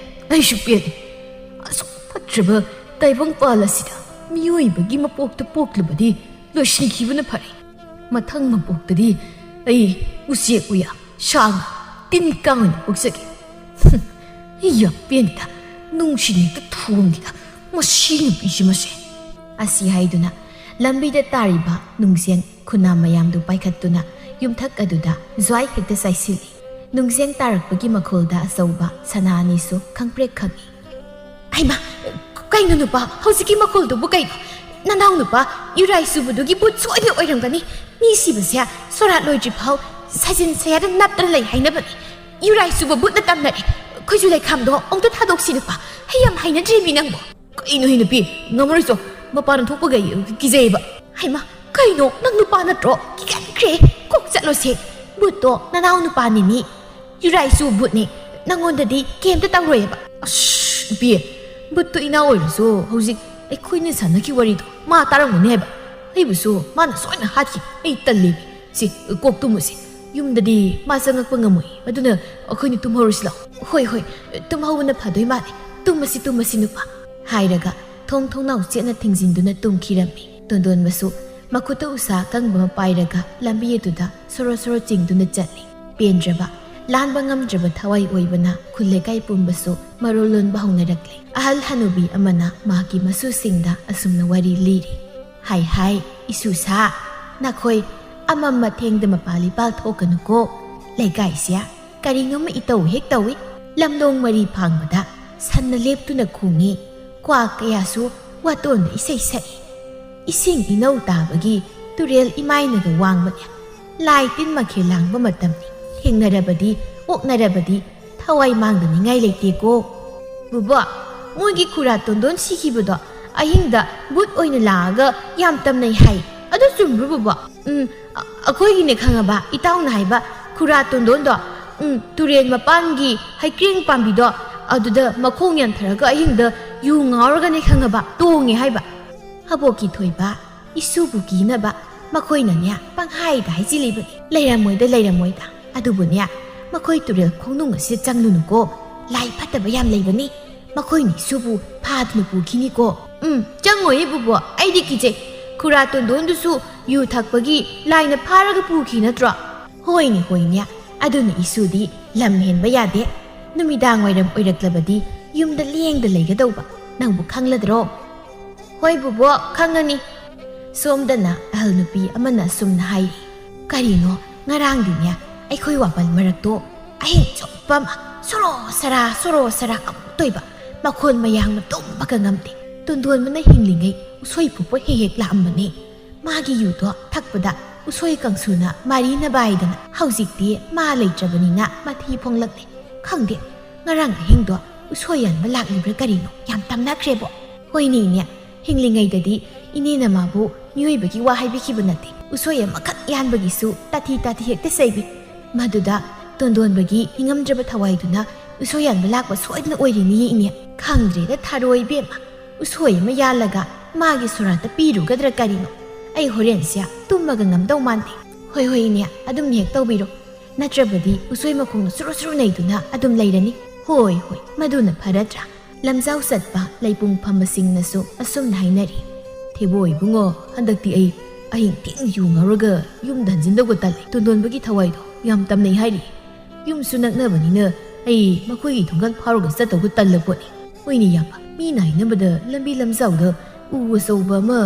ꯑꯩꯁꯨ ꯄꯦꯜꯂꯦ꯫ ꯑꯁꯨꯛ ꯐꯠꯇ꯭ꯔꯕ ꯇꯥꯏꯕꯪꯄꯥꯜ ꯑꯁꯤꯗ ꯃꯤꯑꯣꯏꯕꯒꯤ ꯃꯄꯣꯛꯇ ꯄꯣꯛꯂꯨꯕꯗꯤ ꯂꯣꯏꯁꯤꯟꯈꯤꯕꯅ ꯐꯔꯦ꯫ ꯃꯊꯪ ꯃꯄꯣꯛꯇꯗꯤ ꯑꯩ ꯎꯆꯦꯛ ꯎꯌꯥ, ꯁꯥ ꯉꯥ, ꯇꯤꯟ ꯀꯥꯡ ꯑꯣꯏꯅ ꯄꯣꯛꯆꯒꯦ꯫ ꯍꯨꯝ, ꯑꯩ ꯌꯥꯝ ꯄꯦꯟꯗꯦꯗ, ꯅꯨꯡꯁꯤꯅ ꯍꯦꯛꯇ ꯊꯣꯝꯈꯤꯗ ꯃꯁꯤ ꯅꯨꯄꯤꯁꯤ ꯃꯁꯦ꯫ ꯑꯁꯤ ꯍꯥꯏꯗꯨꯅ ꯂꯝꯕꯤꯗ ꯇꯥꯔꯤꯕ ꯅꯨꯡꯖꯦꯡ ꯈꯨꯟꯅꯥ ꯃꯌꯥꯝꯗꯨ ꯄꯥꯏꯈꯠꯇꯨꯅ ꯌꯨꯝꯊꯛ ꯑꯗꯨꯗ ꯖ꯭ꯋꯥꯏ ꯍꯦꯛꯇ ꯆꯥꯏꯁꯤꯜꯂꯤ꯫ ꯅꯨꯡꯖꯦꯡ ꯇꯥꯔꯛꯄꯒꯤ ꯃꯈꯣꯜꯗ ꯑꯆꯧꯕ ꯁꯅꯥ ꯑꯅꯤꯁꯨ ꯈꯪꯄ꯭ꯔꯦꯛ ꯈꯪꯏ꯫ ꯍꯩꯃꯥ, ꯀꯩꯅꯣ ꯅꯨꯄꯥ, ꯍꯧꯖꯤꯛꯀꯤ ꯃꯈꯣꯜꯗꯨꯕꯨ ꯀꯩꯅꯣ? ꯅꯅꯥꯎ ꯅꯨꯄꯥ ꯌꯨꯔꯥꯏ ꯆꯨꯕꯗꯨꯒꯤ ꯚꯨꯠ ꯁꯣꯏꯗꯅ ꯑꯣꯏꯔꯝꯒꯅꯤ꯫ ꯃꯤ ꯁꯤꯕꯁꯦ ꯁꯣꯔꯥꯠ ꯂꯣꯏꯗ꯭ꯔꯤ ꯐꯥꯎ ꯁꯥꯖꯤꯟ ꯁꯌꯥꯗ ꯅꯞꯇꯅ ꯂꯩ ꯍꯥꯏꯅꯕꯅꯤ꯫ ꯌꯨꯔꯥꯏ ꯆꯨꯕ ꯚꯨꯠꯅ ꯇꯝꯅꯔꯦ꯫ ꯈꯣꯏꯖꯨ ꯂꯩꯈꯥꯝꯗꯣ ꯑꯃꯨꯛꯇ ꯊꯥꯗꯣꯛꯁꯤ ꯅꯨꯄꯥ꯫ ꯑꯩ ꯌꯥꯝ ꯍꯩꯅꯗ꯭ꯔꯦ ꯃꯤ ꯅꯪꯕꯨ꯫ ꯀꯩꯅꯣ ꯍꯦ ꯅꯨꯄꯤ, ꯉꯝꯃꯔꯣꯏ ꯆꯣ꯫ ꯃꯄꯥꯟ ꯊꯣꯛꯄꯒ ꯑꯩ ꯀꯤꯖꯩꯕ꯫ ꯍꯩꯃꯥ, ꯀꯩꯅꯣ, ꯅꯪ ꯅꯨꯄꯥ ꯅꯠꯇ꯭ꯔꯣ? ꯀꯤꯒꯟꯈ꯭ꯔꯦ꯫ ꯀꯣꯛ ꯆꯠꯂꯣꯁꯦ꯫ ꯕꯨꯠꯇꯣ ꯅꯅꯥꯎ ꯅꯨꯄꯥꯅꯤꯅꯤ꯫ ꯌꯨꯔꯥꯏꯁꯨ ꯕꯨꯠꯅꯤ꯫ ꯅꯪꯉꯣꯟꯗꯗꯤ ꯀꯩꯝꯇ ꯇꯧꯔꯣꯏꯕ꯫ ꯑꯁ, ꯏꯕꯤ, ꯕꯨꯠꯇꯣ ꯏꯅꯥꯎ ꯑꯣꯏꯔꯁꯨ ꯍꯧꯖꯤꯛ ꯑꯩꯈꯣꯏꯅ ꯁꯥꯟꯅꯈꯤꯕ ꯋꯥꯔꯤꯗꯣ ꯃꯥ ꯇꯥꯔꯝꯒꯅꯤ ꯍꯥꯏꯕ꯫ ꯑꯩꯕꯨꯁꯨ ꯃꯥꯅ ꯁꯣꯏꯅ ꯍꯥꯠꯈꯤ꯫ ꯑꯩ ꯇꯜꯂꯤ꯫ ꯁꯤ, ꯀꯣꯛ ꯇꯨꯝꯃꯨꯁꯤ꯫ ꯌꯨꯝꯗꯗꯤ ꯃꯥ ꯆꯪꯉꯛꯄ ꯉꯝꯃꯣꯏ꯫ ꯑꯗꯨꯅ ꯑꯩꯈꯣꯏꯅꯤ ꯇꯨꯝꯍꯧꯔꯁꯤ ꯂꯥꯛꯑꯣ꯫ "ꯍꯣꯏ, ꯍꯣꯏ, ꯇꯨꯝꯍꯧꯕꯅ ꯐꯗꯣꯏ ꯃꯥꯜꯂꯦ꯫ ꯇꯨꯝꯃꯁꯤ, ꯇꯨꯝꯃꯁꯤ, ꯅꯨꯄꯥ", ꯍꯥꯏꯔꯒ ꯊꯣꯡ ꯊꯣꯡꯅꯥꯎ ꯆꯦꯠꯅ ꯊꯤꯡꯖꯤꯟꯗꯨꯅ ꯇꯨꯝꯈꯤꯔꯝꯃꯤ꯫ ꯇꯣꯟꯗꯣꯟꯕꯁꯨ ꯃꯈꯨꯠꯇ ꯎꯁꯥ ꯑꯀꯪꯕ ꯑꯃ ꯄꯥꯏꯔꯒ ꯂꯝꯕꯤ ꯑꯗꯨꯗ ꯁꯣꯔꯣ ꯁꯣꯔꯣ ꯆꯤꯡꯗꯨꯅ ꯆꯠꯂꯤ꯫ ꯄꯦꯟꯗ꯭ꯔꯕ, ꯂꯥꯟꯕ ꯉꯝꯗ꯭ꯔꯕ ꯊꯋꯥꯏ ꯑꯣꯏꯕꯅ ꯈꯨꯜ ꯂꯩꯀꯥꯏ ꯄꯨꯝꯕꯁꯨ ꯃꯔꯣꯜ ꯂꯣꯟꯕ ꯍꯧꯅꯔꯛꯂꯦ꯫ ꯑꯍꯜ ꯍꯅꯨꯕꯤ ꯑꯃꯅ ꯃꯍꯥꯛꯀꯤ ꯃꯁꯨꯁꯤꯡꯗ ꯑꯁꯨꯝꯅ ꯋꯥꯔꯤ ꯂꯤꯔꯤ꯫ "ꯍꯥꯏ ꯍꯥꯏ, ꯏꯁꯨꯁꯥ, ꯅꯈꯣꯏ ꯑꯃꯝ ꯑꯊꯦꯡꯗ ꯃꯄꯥ ꯂꯩꯄꯥꯛ ꯊꯣꯛꯀꯅꯨꯀꯣ꯫ ꯂꯩꯀꯥꯏꯁꯦ ꯀꯔꯤꯅꯣꯃ ꯏꯇꯧ ꯍꯦꯛ ꯇꯧꯏ꯫ ꯂꯝꯂꯣꯡ ꯃꯔꯤ ꯐꯥꯡꯕꯗ ꯁꯟꯅ ꯂꯦꯞꯇꯨꯅ ꯈꯣꯡꯉꯤ꯫ ꯀ꯭ꯋꯥꯛ ꯀꯌꯥꯁꯨ ꯋꯥꯇꯣꯟꯗ ꯏꯁꯩ ꯁꯛꯏ꯫ ꯏꯁꯤꯡ ꯏꯅꯧ ꯇꯥꯕꯒꯤ ꯇꯨꯔꯦꯜ ꯏꯃꯥꯏꯅꯒ ꯋꯥꯡꯕꯅꯦ꯫ ꯂꯥꯏ ꯇꯤꯟ ꯃꯈꯦꯜ ꯂꯥꯡꯕ ꯃꯇꯝꯅꯤ꯫ ꯊꯦꯡꯅꯔꯕꯗꯤ, ꯑꯣꯛꯅꯔꯕꯗꯤ ꯊꯋꯥꯏ ꯃꯥꯡꯗꯅꯤꯡꯉꯥꯏ ꯂꯩꯇꯦꯀꯣ꯫" "ꯕꯨꯕꯣꯛ, ꯃꯣꯏꯒꯤ ꯈꯨꯔꯥ ꯇꯣꯟꯗꯣꯟ ꯁꯤꯈꯤꯕꯗꯣ ꯑꯍꯤꯡꯗ ꯕꯨꯠ ꯑꯣꯏꯅ ꯂꯥꯛꯑꯒ ꯌꯥꯝ ꯇꯝꯅꯩ ꯍꯥꯏ꯫ ꯑꯗꯨ ꯆꯨꯝꯕ꯭ꯔꯣ, ꯕꯨꯕꯣꯛ?" "ꯎꯝ, ꯑ-, ꯑꯩꯈꯣꯏꯒꯤꯅꯦ ꯈꯪꯉꯕ, ꯏꯇꯥꯎꯅ ꯍꯥꯏꯕ ꯈꯨꯔꯥ ꯇꯣꯟꯗꯣꯟꯗꯣ, ꯎꯝ, ꯇꯨꯔꯦꯜ ꯃꯄꯥꯟꯒꯤ ꯍꯩꯀ꯭ꯔꯦꯡ ꯄꯥꯝꯕꯤꯗꯣ, ꯑꯗꯨꯗ ꯃꯈꯣꯡ ꯌꯥꯟꯊꯔꯒ ꯑꯍꯤꯡꯗ ꯌꯨ ꯉꯥꯎꯔꯒꯅꯦ ꯈꯪꯉꯕ, ꯇꯣꯡꯉꯦ ꯍꯥꯏꯕ꯫" ꯑꯕꯣꯛꯀꯤ ꯊꯣꯏꯕ, ꯏꯁꯨꯕꯨ ꯀꯤꯅꯕ ꯃꯈꯣꯏꯅꯅꯦ ꯄꯪꯍꯥꯏꯗ ꯍꯥꯏꯖꯤꯜꯂꯤꯕꯅꯤ꯫ "ꯂꯩꯔꯝꯃꯣꯏꯗ, ꯂꯩꯔꯝꯃꯣꯏꯗ꯫ ꯑꯗꯨꯕꯨꯅꯦ, ꯃꯈꯣꯏ ꯇꯨꯔꯦꯜ ꯈꯣꯡꯅꯨꯡ ꯑꯁꯤꯗ ꯆꯪꯂꯨꯅꯨꯀꯣ꯫ ꯂꯥꯏ ꯐꯠꯇꯕ ꯌꯥꯝ ꯂꯩꯕꯅꯤ꯫ ꯃꯈꯣꯏꯅ ꯏꯁꯨꯕꯨ ꯐꯥꯗꯨꯅ ꯄꯨꯈꯤꯅꯤꯀꯣ꯫" "ꯎꯝ, ꯆꯪꯉꯣꯏꯌꯦ ꯕꯨꯕꯣꯛ, ꯑꯩꯗꯤ ꯀꯤꯖꯩ꯫ ꯈꯨꯔꯥ ꯇꯣꯟꯗꯣꯟꯗꯨꯁꯨ ꯌꯨ ꯊꯛꯄꯒꯤ ꯂꯥꯏꯅ ꯐꯥꯔꯒ ꯄꯨꯈꯤ ꯅꯠꯇ꯭ꯔꯣ?" "ꯍꯣꯏꯅꯦ, ꯍꯣꯏꯅꯦ꯫ ꯑꯗꯨꯅ ꯏꯁꯨꯗꯤ ꯂꯝ ꯍꯦꯟꯕ ꯌꯥꯗꯦ꯫ ꯅꯨꯃꯤꯗꯥꯡ ꯋꯥꯏꯔꯝ ꯑꯣꯏꯔꯛꯂꯕꯗꯤ ꯌꯨꯝꯗ ꯂꯦꯡꯗ ꯂꯩꯒꯗꯧꯕ꯫ ꯅꯪꯕꯨ ꯈꯪꯂꯗ꯭ꯔꯣ?" "ꯍꯣꯏ ꯕꯨꯕꯣꯛ, ꯈꯪꯉꯅꯤ꯫" ꯁꯣꯝꯗꯅ ꯑꯍꯜ ꯅꯨꯄꯤ ꯑꯃꯅ ꯑꯁꯨꯝꯅ ꯍꯥꯏꯔꯤ, "ꯀꯔꯤꯅꯣ, ꯉꯔꯥꯡꯗꯤꯅꯦ ꯑꯩꯈꯣꯏ ꯋꯥꯄꯜ ꯃꯔꯛꯇꯣ ꯑꯍꯤꯡ ꯆꯨꯞꯄ ꯑꯃ ꯁꯣꯔꯣ ꯁꯔꯥ, ꯁꯣꯔꯣ ꯁꯔꯥ ꯑꯃꯨꯛ ꯇꯣꯏꯕ꯫ ꯃꯈꯣꯟ ꯃꯌꯥꯡꯅ ꯇꯨꯝꯕꯒ ꯉꯝꯗꯦ꯫ ꯇꯣꯟꯗꯣꯟꯕꯅ ꯍꯤꯡꯂꯤꯉꯩ ꯎꯁꯣꯏ ꯐꯨꯞꯄ ꯍꯦꯛ ꯍꯦꯛ ꯂꯥꯛꯑꯝꯕꯅꯦ꯫ ꯃꯥꯒꯤ ꯌꯨꯗꯣ ꯊꯛꯄꯗ ꯎꯁꯣꯏ ꯀꯥꯡꯁꯨꯅ ꯃꯥꯔꯤ ꯅꯕꯥꯏꯗꯅ꯫ ꯍꯧꯖꯤꯛꯇꯤ ꯃꯥ ꯂꯩꯇ꯭ꯔꯕꯅꯤꯅ ꯃꯊꯤ ꯐꯣꯡꯂꯛꯂꯦ꯫ ꯈꯪꯗꯦ, ꯉꯔꯥꯡ ꯑꯍꯤꯡꯗꯣ ꯎꯁꯣꯏ ꯌꯥꯟꯕ ꯂꯥꯛꯂꯤꯕ꯭ꯔꯥ ꯀꯔꯤꯅꯣ, ꯌꯥꯝ ꯇꯝꯅꯈ꯭ꯔꯦꯕꯣ꯫" "ꯍꯣꯏꯅꯦ ꯏꯅꯦ, ꯍꯤꯡꯂꯤꯉꯩꯗꯗꯤ ꯏꯅꯦꯅ ꯃꯥꯕꯨ ꯃꯤꯑꯣꯏꯕꯒꯤ ꯋꯥ ꯍꯥꯏꯕꯤꯈꯤꯕ ꯅꯠꯇꯦ꯫ ꯎꯁꯣꯏ ꯑꯃꯈꯛ ꯌꯥꯟꯕꯒꯤꯁꯨ ꯇꯥꯊꯤ ꯇꯥꯊꯤ ꯍꯦꯛꯇ ꯆꯩꯕꯤ꯫ ꯃꯗꯨꯗ ꯇꯣꯟꯗꯣꯟꯕꯒꯤ ꯅꯤꯡꯉꯝꯗ꯭ꯔꯕ ꯊꯋꯥꯏꯗꯨꯅ ꯎꯁꯣꯏ ꯌꯥꯟꯕ ꯂꯥꯛꯄ ꯁꯣꯏꯗꯅ ꯑꯣꯏꯔꯤꯅꯤ ꯏꯅꯦ꯫ ꯈꯪꯗ꯭ꯔꯦꯗ ꯊꯥꯔꯣꯏ ꯏꯕꯦꯝꯃ, ꯎꯁꯣꯏ ꯑꯃ ꯌꯥꯜꯂꯒ ꯃꯥꯒꯤ ꯁꯣꯔꯥꯠꯇ ꯄꯤꯔꯨꯒꯗ꯭ꯔꯥ ꯀꯔꯤꯅꯣ? ꯑꯩ ꯍꯣꯔꯦꯟꯁꯦ ꯇꯨꯝꯃꯒ ꯉꯝꯗꯧ ꯃꯥꯟꯗꯦ꯫ ꯍꯣꯏ ꯍꯣꯏ ꯏꯅꯦ, ꯑꯗꯨꯝ ꯍꯦꯛ ꯇꯧꯕꯤꯔꯣ꯫ ꯅꯠꯇ꯭ꯔꯕꯗꯤ ꯎꯁꯣꯏ ꯃꯈꯣꯡꯅ ꯁꯨꯔꯨ ꯁꯨꯔꯨ ꯅꯩꯗꯨꯅ ꯑꯗꯨꯝ ꯂꯩꯔꯅꯤ꯫ ꯍꯣꯏ ꯍꯣꯏ, ꯃꯗꯨꯅ ꯐꯔꯗ꯭ꯔꯥ? ꯂꯝꯖꯥꯎ ꯆꯠꯄ ꯂꯩꯄꯨꯡ ꯐꯝꯕꯁꯤꯡꯅꯁꯨ ꯑꯁꯨꯝꯅ ꯍꯥꯏꯅꯔꯤ꯫ ꯊꯦꯕꯣ ꯏꯕꯨꯡꯉꯣ, ꯍꯟꯗꯛꯇꯤ ꯑꯩ ꯑꯍꯤꯡ ꯊꯦꯡ ꯌꯨ ꯉꯥꯎꯔꯒ ꯌꯨꯝꯗ ꯍꯟꯖꯤꯟꯗꯧꯕ ꯇꯜꯂꯦ꯫ ꯇꯣꯟꯗꯣꯟꯕꯒꯤ ꯊꯋꯥꯏꯗꯣ ꯌꯥꯝ ꯇꯝꯅꯩ ꯍꯥꯏꯔꯤ꯫ ꯌꯨꯝꯁꯨ ꯅꯛꯅꯕꯅꯤꯅ ꯑꯩ ꯃꯈꯣꯏꯒꯤ ꯊꯣꯡꯒꯥꯟ ꯐꯥꯎꯔꯒ ꯆꯠꯇꯧꯕ ꯇꯜꯂ ꯄꯣꯠꯅꯤ꯫ ꯍꯣꯏꯅꯦ ꯏꯌꯥꯝꯕ, ꯃꯤꯅ ꯍꯥꯏꯅꯕꯗ ꯂꯝꯕꯤ ꯂꯝꯖꯥꯎꯗ ꯎ ꯑꯆꯧꯕ ꯑꯃ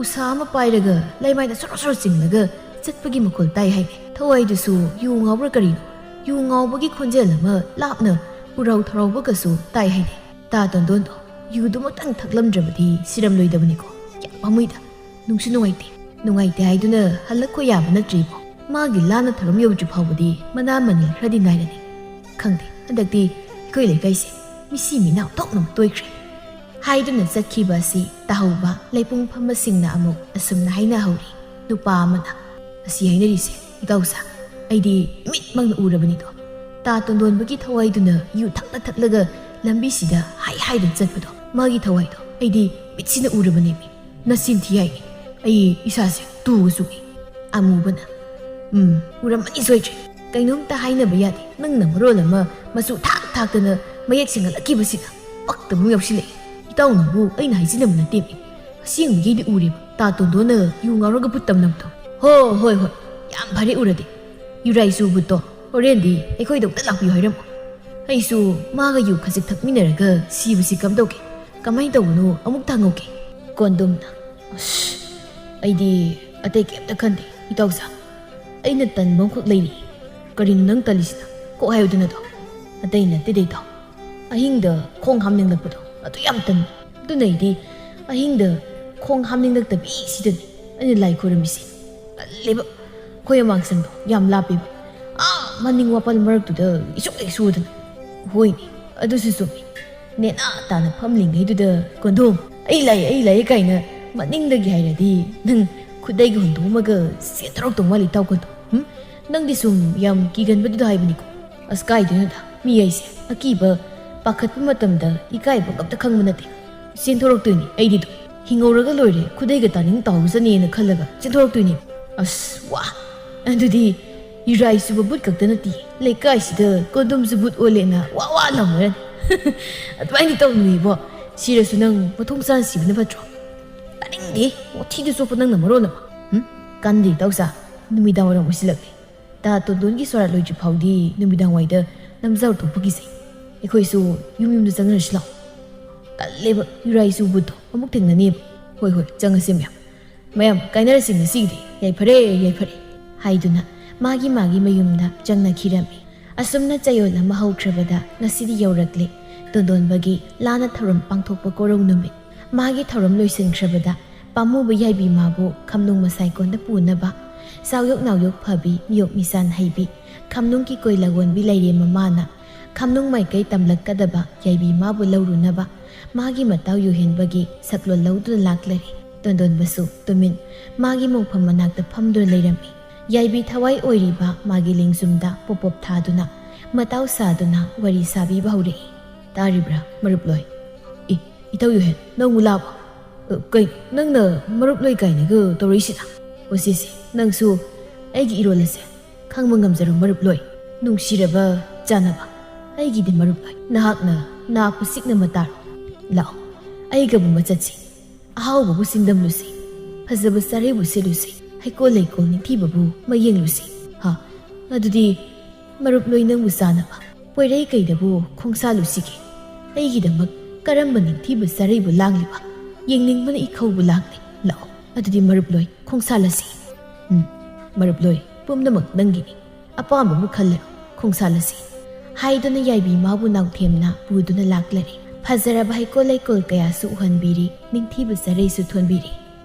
ꯎꯁꯥ ꯑꯃ ꯄꯥꯏꯔꯒ ꯂꯩꯃꯥꯏꯗ ꯁꯣꯔꯣ ꯁꯣꯔꯣ ꯆꯤꯡꯂꯒ ꯆꯠꯄꯒꯤ ꯃꯈꯣꯜ ꯇꯥꯏ ꯍꯥꯏꯅꯦ꯫ ꯊꯋꯥꯏꯗꯨꯁꯨ ꯌꯨ ꯉꯥꯎꯕ꯭ꯔꯥ ꯀꯔꯤꯅꯣ? ꯌꯨ ꯉꯥꯎꯕꯒꯤ ꯈꯣꯟꯖꯦꯜ ꯑꯃ ꯂꯥꯞꯅ ꯎꯔꯥꯎ ꯊꯔꯥꯎꯕꯒꯁꯨ ꯇꯥꯏ ꯍꯥꯏꯅꯦ꯫ ꯇꯥ ꯇꯣꯟꯗꯣꯟꯗꯣ ꯌꯨꯗꯨꯃꯛꯇꯪ ꯊꯛꯂꯝꯗ꯭ꯔꯕꯗꯤ ꯁꯤꯔꯝꯂꯣꯏꯗꯕꯅꯤꯀꯣ꯫ ꯌꯥꯝ ꯄꯥꯝꯃꯨꯏꯗ꯫ ꯅꯨꯡꯁꯨ ꯅꯨꯡꯉꯥꯏꯇꯦ꯫ ꯅꯨꯡꯉꯥꯏꯇꯦ ꯍꯥꯏꯗꯨꯅ ꯍꯜꯂꯛꯈꯣ ꯌꯥꯕ ꯅꯠꯇ꯭ꯔꯤꯕꯣ? ꯃꯥꯒꯤ ꯂꯥꯟꯅ ꯊꯧꯔꯝ ꯌꯧꯗ꯭ꯔꯤ ꯐꯥꯎꯕꯗꯤ ꯃꯅꯥ ꯃꯅꯤꯜ ꯈꯔꯗꯤ ꯅꯥꯏꯔꯅꯤ꯫ ꯈꯪꯗꯦ, ꯍꯟꯗꯛꯇꯤ ꯑꯩꯈꯣꯏ ꯂꯩꯀꯥꯏꯁꯦ ꯃꯤꯁꯤ ꯃꯤꯅꯥ ꯊꯣꯛꯅ ꯇꯣꯏꯈ꯭ꯔꯦ꯫ ꯍꯥꯏꯗꯨꯅ ꯆꯠꯈꯤꯕ ꯑꯁꯤ ꯇꯥꯍꯧꯕ ꯂꯩꯄꯨꯡ ꯐꯝꯕꯁꯤꯡꯅ ꯑꯃꯨꯛ ꯑꯁꯨꯝꯅ ꯍꯥꯏꯅꯍꯧꯔꯤ꯫ ꯅꯨꯄꯥ ꯑꯃꯅ, "ꯑꯁꯤ ꯍꯥꯏꯅꯔꯤꯁꯦ, ꯏꯇꯥꯎꯁꯥ, ꯑꯩꯗꯤ ꯃꯤꯠꯃꯛꯅ ꯎꯔꯕꯅꯤꯗꯣ꯫ ꯇꯥ ꯇꯣꯟꯗꯣꯟꯕꯒꯤ ꯊꯋꯥꯏꯗꯨꯅ ꯌꯨ ꯊꯛꯂ ꯊꯛꯂꯒ ꯂꯝꯕꯤꯁꯤꯗ ꯍꯥꯏ ꯍꯥꯏꯗꯨꯅ ꯆꯠꯄꯗꯣ, ꯃꯥꯒꯤ ꯊꯋꯥꯏꯗꯣ ꯑꯩꯗꯤ ꯃꯤꯠꯁꯤꯅ ꯎꯔꯕꯅꯦꯃꯤ꯫ ꯅꯆꯤꯟ ꯊꯤ ꯍꯥꯏꯅꯤ꯫ ꯑꯩ ꯏꯁꯥꯁꯦ ꯇꯨꯒ ꯆꯨꯛꯏ꯫" ꯑꯃꯨꯕꯅ, "ꯎꯝ, ꯎꯔꯝꯃꯅꯤ ꯁꯣꯏꯗ꯭ꯔꯦ꯫ ꯀꯩꯅꯣꯝꯇ ꯍꯥꯏꯅꯕ ꯌꯥꯗꯦ꯫ ꯅꯪꯅ ꯃꯔꯣꯜ ꯑꯃ ꯃꯆꯨ ꯊꯥꯛ ꯊꯥꯛꯇꯅ ꯃꯌꯦꯛ ꯁꯦꯡꯒꯠꯂꯛꯈꯤꯕꯁꯤꯗ ꯄꯛꯇꯕ ꯑꯃ ꯌꯥꯎꯁꯤꯜꯂꯛꯑꯦ꯫ ꯏꯇꯥꯎꯅꯕꯨ ꯑꯩꯅ ꯍꯥꯏꯖꯤꯟꯅꯕ ꯅꯠꯇꯦꯃꯤ꯫ ꯑꯁꯦꯡꯕꯒꯤꯗꯤ ꯎꯔꯦꯕ, ꯇꯥ ꯇꯣꯟꯗꯣꯟꯅ ꯌꯨ ꯉꯥꯎꯔꯒ ꯕꯨꯠ ꯇꯝꯅꯕꯗꯣ꯫ ꯍꯣ, ꯍꯣꯏ, ꯍꯣꯏ, ꯌꯥꯝ ꯐꯔꯦ ꯎꯔꯗꯤ꯫ ꯌꯨꯔꯥꯏꯆꯨ ꯕꯨꯠꯇꯣ ꯍꯣꯔꯦꯟꯗꯤ ꯑꯩꯈꯣꯏꯗ ꯑꯝꯇ ꯂꯥꯛꯄꯤꯌꯨ ꯍꯥꯏꯔꯝꯃꯣ꯫ ꯑꯩꯁꯨ ꯃꯥꯒ ꯌꯨ ꯈꯖꯤꯛ ꯊꯛꯃꯤꯟꯅꯔꯒ ꯁꯤꯕꯁꯤ ꯀꯝꯗꯧꯒꯦ? ꯀꯃꯥꯏꯅ ꯇꯧꯕꯅꯣ ꯑꯃꯨꯛꯇ ꯍꯪꯍꯧꯒꯦ꯫" ꯀꯣꯟꯗꯨꯝꯅ, "ꯑꯁ, ꯑꯩꯗꯤ ꯑꯇꯩ ꯀꯩꯝꯇ ꯈꯟꯗꯦ, ꯏꯇꯥꯎꯁꯥ꯫ ꯑꯩꯅ ꯇꯟꯕ ꯑꯃꯈꯛ ꯂꯩꯔꯤ꯫" "ꯀꯔꯤꯅꯣ ꯅꯪ ꯇꯜꯂꯤꯁꯤꯅ? ꯀꯣꯛ ꯍꯥꯏꯌꯨꯗꯅꯗꯣ꯫" "ꯑꯇꯩ ꯅꯠꯇꯦꯗ ꯏꯇꯥꯎ, ꯑꯍꯤꯡꯗ ꯈꯣꯡ ꯍꯥꯝꯅꯤꯡꯂꯛꯄꯗꯣ, ꯑꯗꯨ ꯌꯥꯝ ꯇꯟꯕ꯫ ꯑꯗꯨꯅ ꯑꯩꯗꯤ ꯑꯍꯤꯡꯗ ꯈꯣꯡ ꯍꯥꯝꯅꯤꯡꯂꯛꯇꯕꯤ ꯁꯤꯗꯅꯤ ꯑꯩꯅ ꯂꯥꯏ ꯈꯣꯏꯔꯝꯃꯤꯁꯦ꯫ ꯇꯜꯂꯦꯕ, ꯑꯩꯈꯣꯏ ꯑꯃꯥꯡꯁꯪꯗꯣ ꯌꯥꯝ ꯂꯥꯞꯄꯦꯕ꯫ ꯑꯥ ꯃꯅꯤꯡ ꯋꯥꯄꯜ ꯃꯔꯛꯇꯨꯗ ꯏꯁꯨꯛ ꯍꯦꯛ ꯁꯨꯗꯅ꯫" "ꯍꯣꯏꯅꯦ, ꯑꯗꯨꯁꯨ ꯆꯨꯝꯃꯤ꯫" ꯅꯦꯅꯥ ꯇꯥꯅ ꯐꯝꯂꯤꯉꯩꯗꯨꯗ ꯀꯣꯟꯗꯣꯝ, "ꯑꯩ ꯂꯥꯛꯑꯦ, ꯑꯩ ꯂꯥꯛꯑꯦ" ꯀꯥꯏꯅ ꯃꯅꯤꯡꯗꯒꯤ ꯍꯥꯏꯔꯗꯤ ꯅꯪ ꯈꯨꯗꯩꯒ ꯍꯨꯟꯗꯣꯛꯑꯝꯃꯒ ꯆꯦꯟꯊꯣꯔꯛꯇꯧ ꯃꯥꯜꯂꯤ, ꯏꯇꯥꯎ ꯀꯟꯗꯣ꯫ ꯍꯨꯝ? ꯅꯪꯗꯤ ꯁꯨꯝ ꯌꯥꯝ ꯀꯤꯒꯟꯕꯗꯨꯗ ꯍꯥꯏꯕꯅꯤꯀꯣ꯫ ꯑꯁ, ꯀꯥꯏꯗꯩꯅꯣꯗ, ꯃꯤ ꯍꯥꯏꯁꯦ ꯑꯀꯤꯕ, ꯄꯥꯈꯠꯄ ꯃꯇꯝꯗ ꯏꯀꯥꯏꯕ ꯑꯝꯇ ꯈꯪꯕ ꯅꯠꯇꯦ꯫ ꯆꯦꯟꯊꯣꯔꯛꯇꯣꯏꯅꯤ ꯑꯩꯗꯤ ꯑꯗꯨꯝ꯫ ꯍꯤꯡꯍꯧꯔꯒ ꯂꯣꯏꯔꯦ, ꯈꯨꯗꯩꯒ ꯇꯥꯅꯤꯡ ꯇꯥꯍꯧꯖꯅꯤꯅ ꯈꯜꯂꯒ ꯆꯦꯟꯊꯣꯔꯛꯇꯣꯏꯅꯤ꯫ ꯑꯁ, ꯋꯥ! ꯑꯗꯨꯗꯤ ꯏꯔꯥꯏ ꯆꯨꯕ ꯕꯨꯠ ꯈꯛꯇ ꯅꯠꯇꯦ, ꯂꯩꯀꯥꯏꯁꯤꯗ ꯀꯣꯟꯗꯣꯝꯁꯨ ꯕꯨꯠ ꯑꯣꯜꯂꯦꯅ ꯋꯥ ꯋꯥ ꯂꯥꯎꯅꯔꯅꯤ꯫ ꯑꯗꯨꯃꯥꯏꯅ ꯇꯧꯅꯨ ꯏꯕꯣ, ꯁꯤꯔꯁꯨ ꯅꯪ ꯃꯊꯣꯡ ꯆꯥꯅ ꯁꯤꯕꯅ ꯐꯠꯇ꯭ꯔꯣ? ꯇꯥꯅꯤꯡꯗꯦ, ꯋꯥꯊꯤꯗ ꯆꯣꯞꯄ ꯅꯪꯅ ꯃꯔꯣꯟ ꯑꯃ꯫ ꯍꯨꯝ? ꯀꯟꯗꯦ ꯏꯇꯥꯎꯆꯥ, ꯅꯨꯃꯤꯗꯥꯡ ꯋꯥꯏꯔꯝ ꯑꯣꯏꯁꯤꯜꯂꯛꯂꯦ꯫ ꯇꯥ ꯇꯣꯟꯗꯣꯟꯒꯤ ꯁꯣꯔꯥꯠ ꯂꯣꯏꯗ꯭ꯔꯤ ꯐꯥꯎꯗꯤ ꯅꯨꯃꯤꯗꯥꯡ ꯋꯥꯏꯗ ꯅꯝꯖꯥꯎ ꯊꯣꯛꯄ ꯀꯤꯖꯩ꯫ ꯑꯩꯈꯣꯏꯁꯨ ꯌꯨꯝ ꯌꯨꯝꯗ ꯆꯪꯅꯔꯁꯤ ꯂꯥꯛꯑꯣ꯫ ꯇꯜꯂꯦꯕ, ꯏꯔꯥꯏ ꯆꯨꯕꯗꯣ ꯑꯃꯨꯛ ꯊꯦꯡꯅꯅꯦꯕ꯫ ꯍꯣꯏ ꯍꯣꯏ, ꯆꯪꯉꯁꯤ ꯃꯌꯥꯝ꯫ ꯃꯌꯥꯝ, ꯀꯥꯏꯅꯔꯁꯤ ꯉꯁꯤꯒꯤꯗꯤ꯫ ꯌꯥꯏꯐꯔꯦ, ꯌꯥꯏꯐꯔꯦ꯫ ꯍꯥꯏꯗꯨꯅ ꯃꯥꯒꯤ ꯃꯥꯒꯤ ꯃꯌꯨꯝꯗ ꯆꯪꯅꯈꯤꯔꯝꯃꯤ꯫ ꯑꯁꯨꯝꯅ ꯆꯌꯣꯜ ꯑꯃ ꯍꯧꯈ꯭ꯔꯕꯗ ꯉꯁꯤꯗꯤ ꯌꯧꯔꯛꯂꯦ ꯇꯣꯟꯗꯣꯟꯕꯒꯤ ꯂꯥꯟꯅ ꯊꯧꯔꯝ ꯄꯥꯡꯊꯣꯛꯄ ꯀꯣꯔꯧ ꯅꯨꯃꯤꯠ꯫ ꯃꯥꯒꯤ ꯊꯧꯔꯝ ꯂꯣꯏꯁꯤꯟꯈ꯭ꯔꯕꯗ ꯄꯥꯝꯃꯨꯕ ꯌꯥꯏꯕꯤ ꯃꯥꯕꯨ ꯈꯝꯅꯨꯡ ꯃꯁꯥꯏꯀꯣꯟꯗ ꯄꯨꯅꯕ ꯆꯥꯎꯌꯣꯛ ꯅꯥꯎꯌꯣꯛ ꯐꯕꯤ, ꯃꯤꯌꯣꯛ ꯃꯤꯆꯥꯟ ꯍꯩꯕꯤ, ꯈꯝꯅꯨꯡꯒꯤ ꯀꯣꯏ ꯂꯥꯒꯣꯟꯕꯤ ꯂꯩꯔꯦꯝꯕ ꯃꯥꯅ ꯈꯝꯅꯨꯡ ꯃꯥꯏꯀꯩ ꯇꯝꯂꯛꯀꯗꯕ ꯌꯥꯏꯕꯤ ꯃꯥꯕꯨ ꯂꯧꯔꯨꯅꯕ ꯃꯥꯒꯤ ꯃꯇꯥꯎ ꯌꯨꯍꯦꯟꯕꯒꯤ ꯁꯛꯂꯣꯟ ꯂꯧꯗꯨꯅ ꯂꯥꯛꯂꯔꯦ꯫ ꯇꯣꯟꯗꯣꯟꯕꯁꯨ ꯇꯨꯃꯤꯟ ꯃꯥꯒꯤ ꯃꯣꯡꯐꯝ ꯃꯅꯥꯛꯇ ꯐꯝꯗꯨꯅ ꯂꯩꯔꯝꯃꯤ꯫ ꯌꯥꯏꯕꯤ ꯊꯋꯥꯏ ꯑꯣꯏꯔꯤꯕ ꯃꯥꯒꯤ ꯂꯦꯡꯖꯨꯝꯗ ꯄꯣꯞ ꯄꯣꯞ ꯊꯥꯗꯨꯅ ꯃꯇꯥꯎ ꯁꯥꯗꯨꯅ ꯋꯥꯔꯤ ꯁꯥꯕꯤꯕ ꯍꯧꯔꯛꯏ꯫ "ꯇꯥꯔꯤꯕ꯭ꯔꯥ, ꯃꯔꯨꯞꯂꯣꯏ? ꯑꯦ, ꯏꯇꯧ ꯌꯨꯍꯦꯟ, ꯅꯪꯕꯨ ꯂꯥꯛꯑꯣ꯫ ꯑ, ꯀꯩ, ꯅꯪꯅ ꯃꯔꯨꯞꯂꯣꯏ ꯀꯥꯏꯅꯒ ꯇꯧꯔꯛꯏꯁꯤꯅ? ꯑꯣ, ꯁꯦ, ꯁꯦ, ꯅꯪꯁꯨ ꯑꯩꯒꯤ ꯏꯔꯣꯜ ꯑꯁꯦ ꯈꯪꯕ ꯉꯝꯖꯔꯣ, ꯃꯔꯨꯞꯂꯣꯏ꯫ ꯅꯨꯡꯁꯤꯔꯕ ꯆꯥꯟꯅꯕ, ꯑꯩꯒꯤꯗꯤ ꯃꯔꯨꯞꯂꯣꯏ, ꯅꯍꯥꯛꯅ ꯅꯥ ꯄꯨꯁꯤꯛꯅ ꯃꯇꯥꯔꯣ꯫ ꯂꯥꯛꯑꯣ, ꯑꯩꯒꯕꯨ ꯃꯆꯠꯁꯤ꯫ ꯑꯍꯥꯎꯕꯕꯨ ꯆꯤꯟꯗꯝꯂꯨꯁꯤ, ꯐꯖꯕ ꯆꯥꯔꯩꯕꯨ ꯁꯦꯠꯂꯨꯁꯤ, ꯍꯩꯀꯣꯜ ꯂꯩꯀꯣꯜ ꯅꯤꯡꯊꯤꯕꯕꯨ ꯃꯌꯦꯡꯂꯨꯁꯤ꯫ ꯍꯥ, ꯑꯗꯨꯗꯤ ꯃꯔꯨꯞꯂꯣꯏ, ꯅꯪꯕꯨ ꯆꯥꯅꯕ ꯄꯣꯏꯔꯩ ꯀꯩꯗꯕꯨ ꯈꯣꯡꯁꯥꯂꯨꯁꯤꯒꯦ? ꯑꯩꯒꯤꯗꯃꯛ ꯀꯔꯝꯕ ꯅꯤꯡꯊꯤꯕ ꯆꯥꯔꯩꯕꯨ ꯂꯥꯡꯂꯤꯕ? ꯌꯦꯡꯅꯤꯡꯕꯅ ꯏꯈꯧꯕꯨ ꯂꯥꯡꯂꯤ꯫ ꯂꯥꯛꯑꯣ, ꯑꯗꯨꯗꯤ ꯃꯔꯨꯞꯂꯣꯏ, ꯈꯣꯡꯁꯥꯂꯁꯤ꯫ ꯎꯝ, ꯃꯔꯨꯞꯂꯣꯏ, ꯄꯨꯝꯅꯃꯛ ꯅꯪꯒꯤꯅꯤ꯫ ꯑꯄꯥꯝꯕꯕꯨ ꯈꯜꯂꯔꯣ, ꯈꯣꯡꯁꯥꯂꯁꯤ꯫" ꯍꯥꯏꯗꯨꯅ ꯌꯥꯏꯕꯤ ꯃꯥꯕꯨ ꯅꯥꯎꯊꯦꯝꯅ ꯄꯨꯗꯨꯅ ꯂꯥꯛꯂꯔꯦ꯫ ꯐꯖꯔꯕ ꯍꯩꯀꯣꯜ ꯂꯩꯀꯣꯜ ꯀꯌꯥꯁꯨ ꯎꯍꯟꯕꯤꯔꯤ, ꯅꯤꯡꯊꯤꯕ ꯆꯥꯔꯩꯁꯨ ꯊꯣꯟꯕꯤꯔꯤ꯫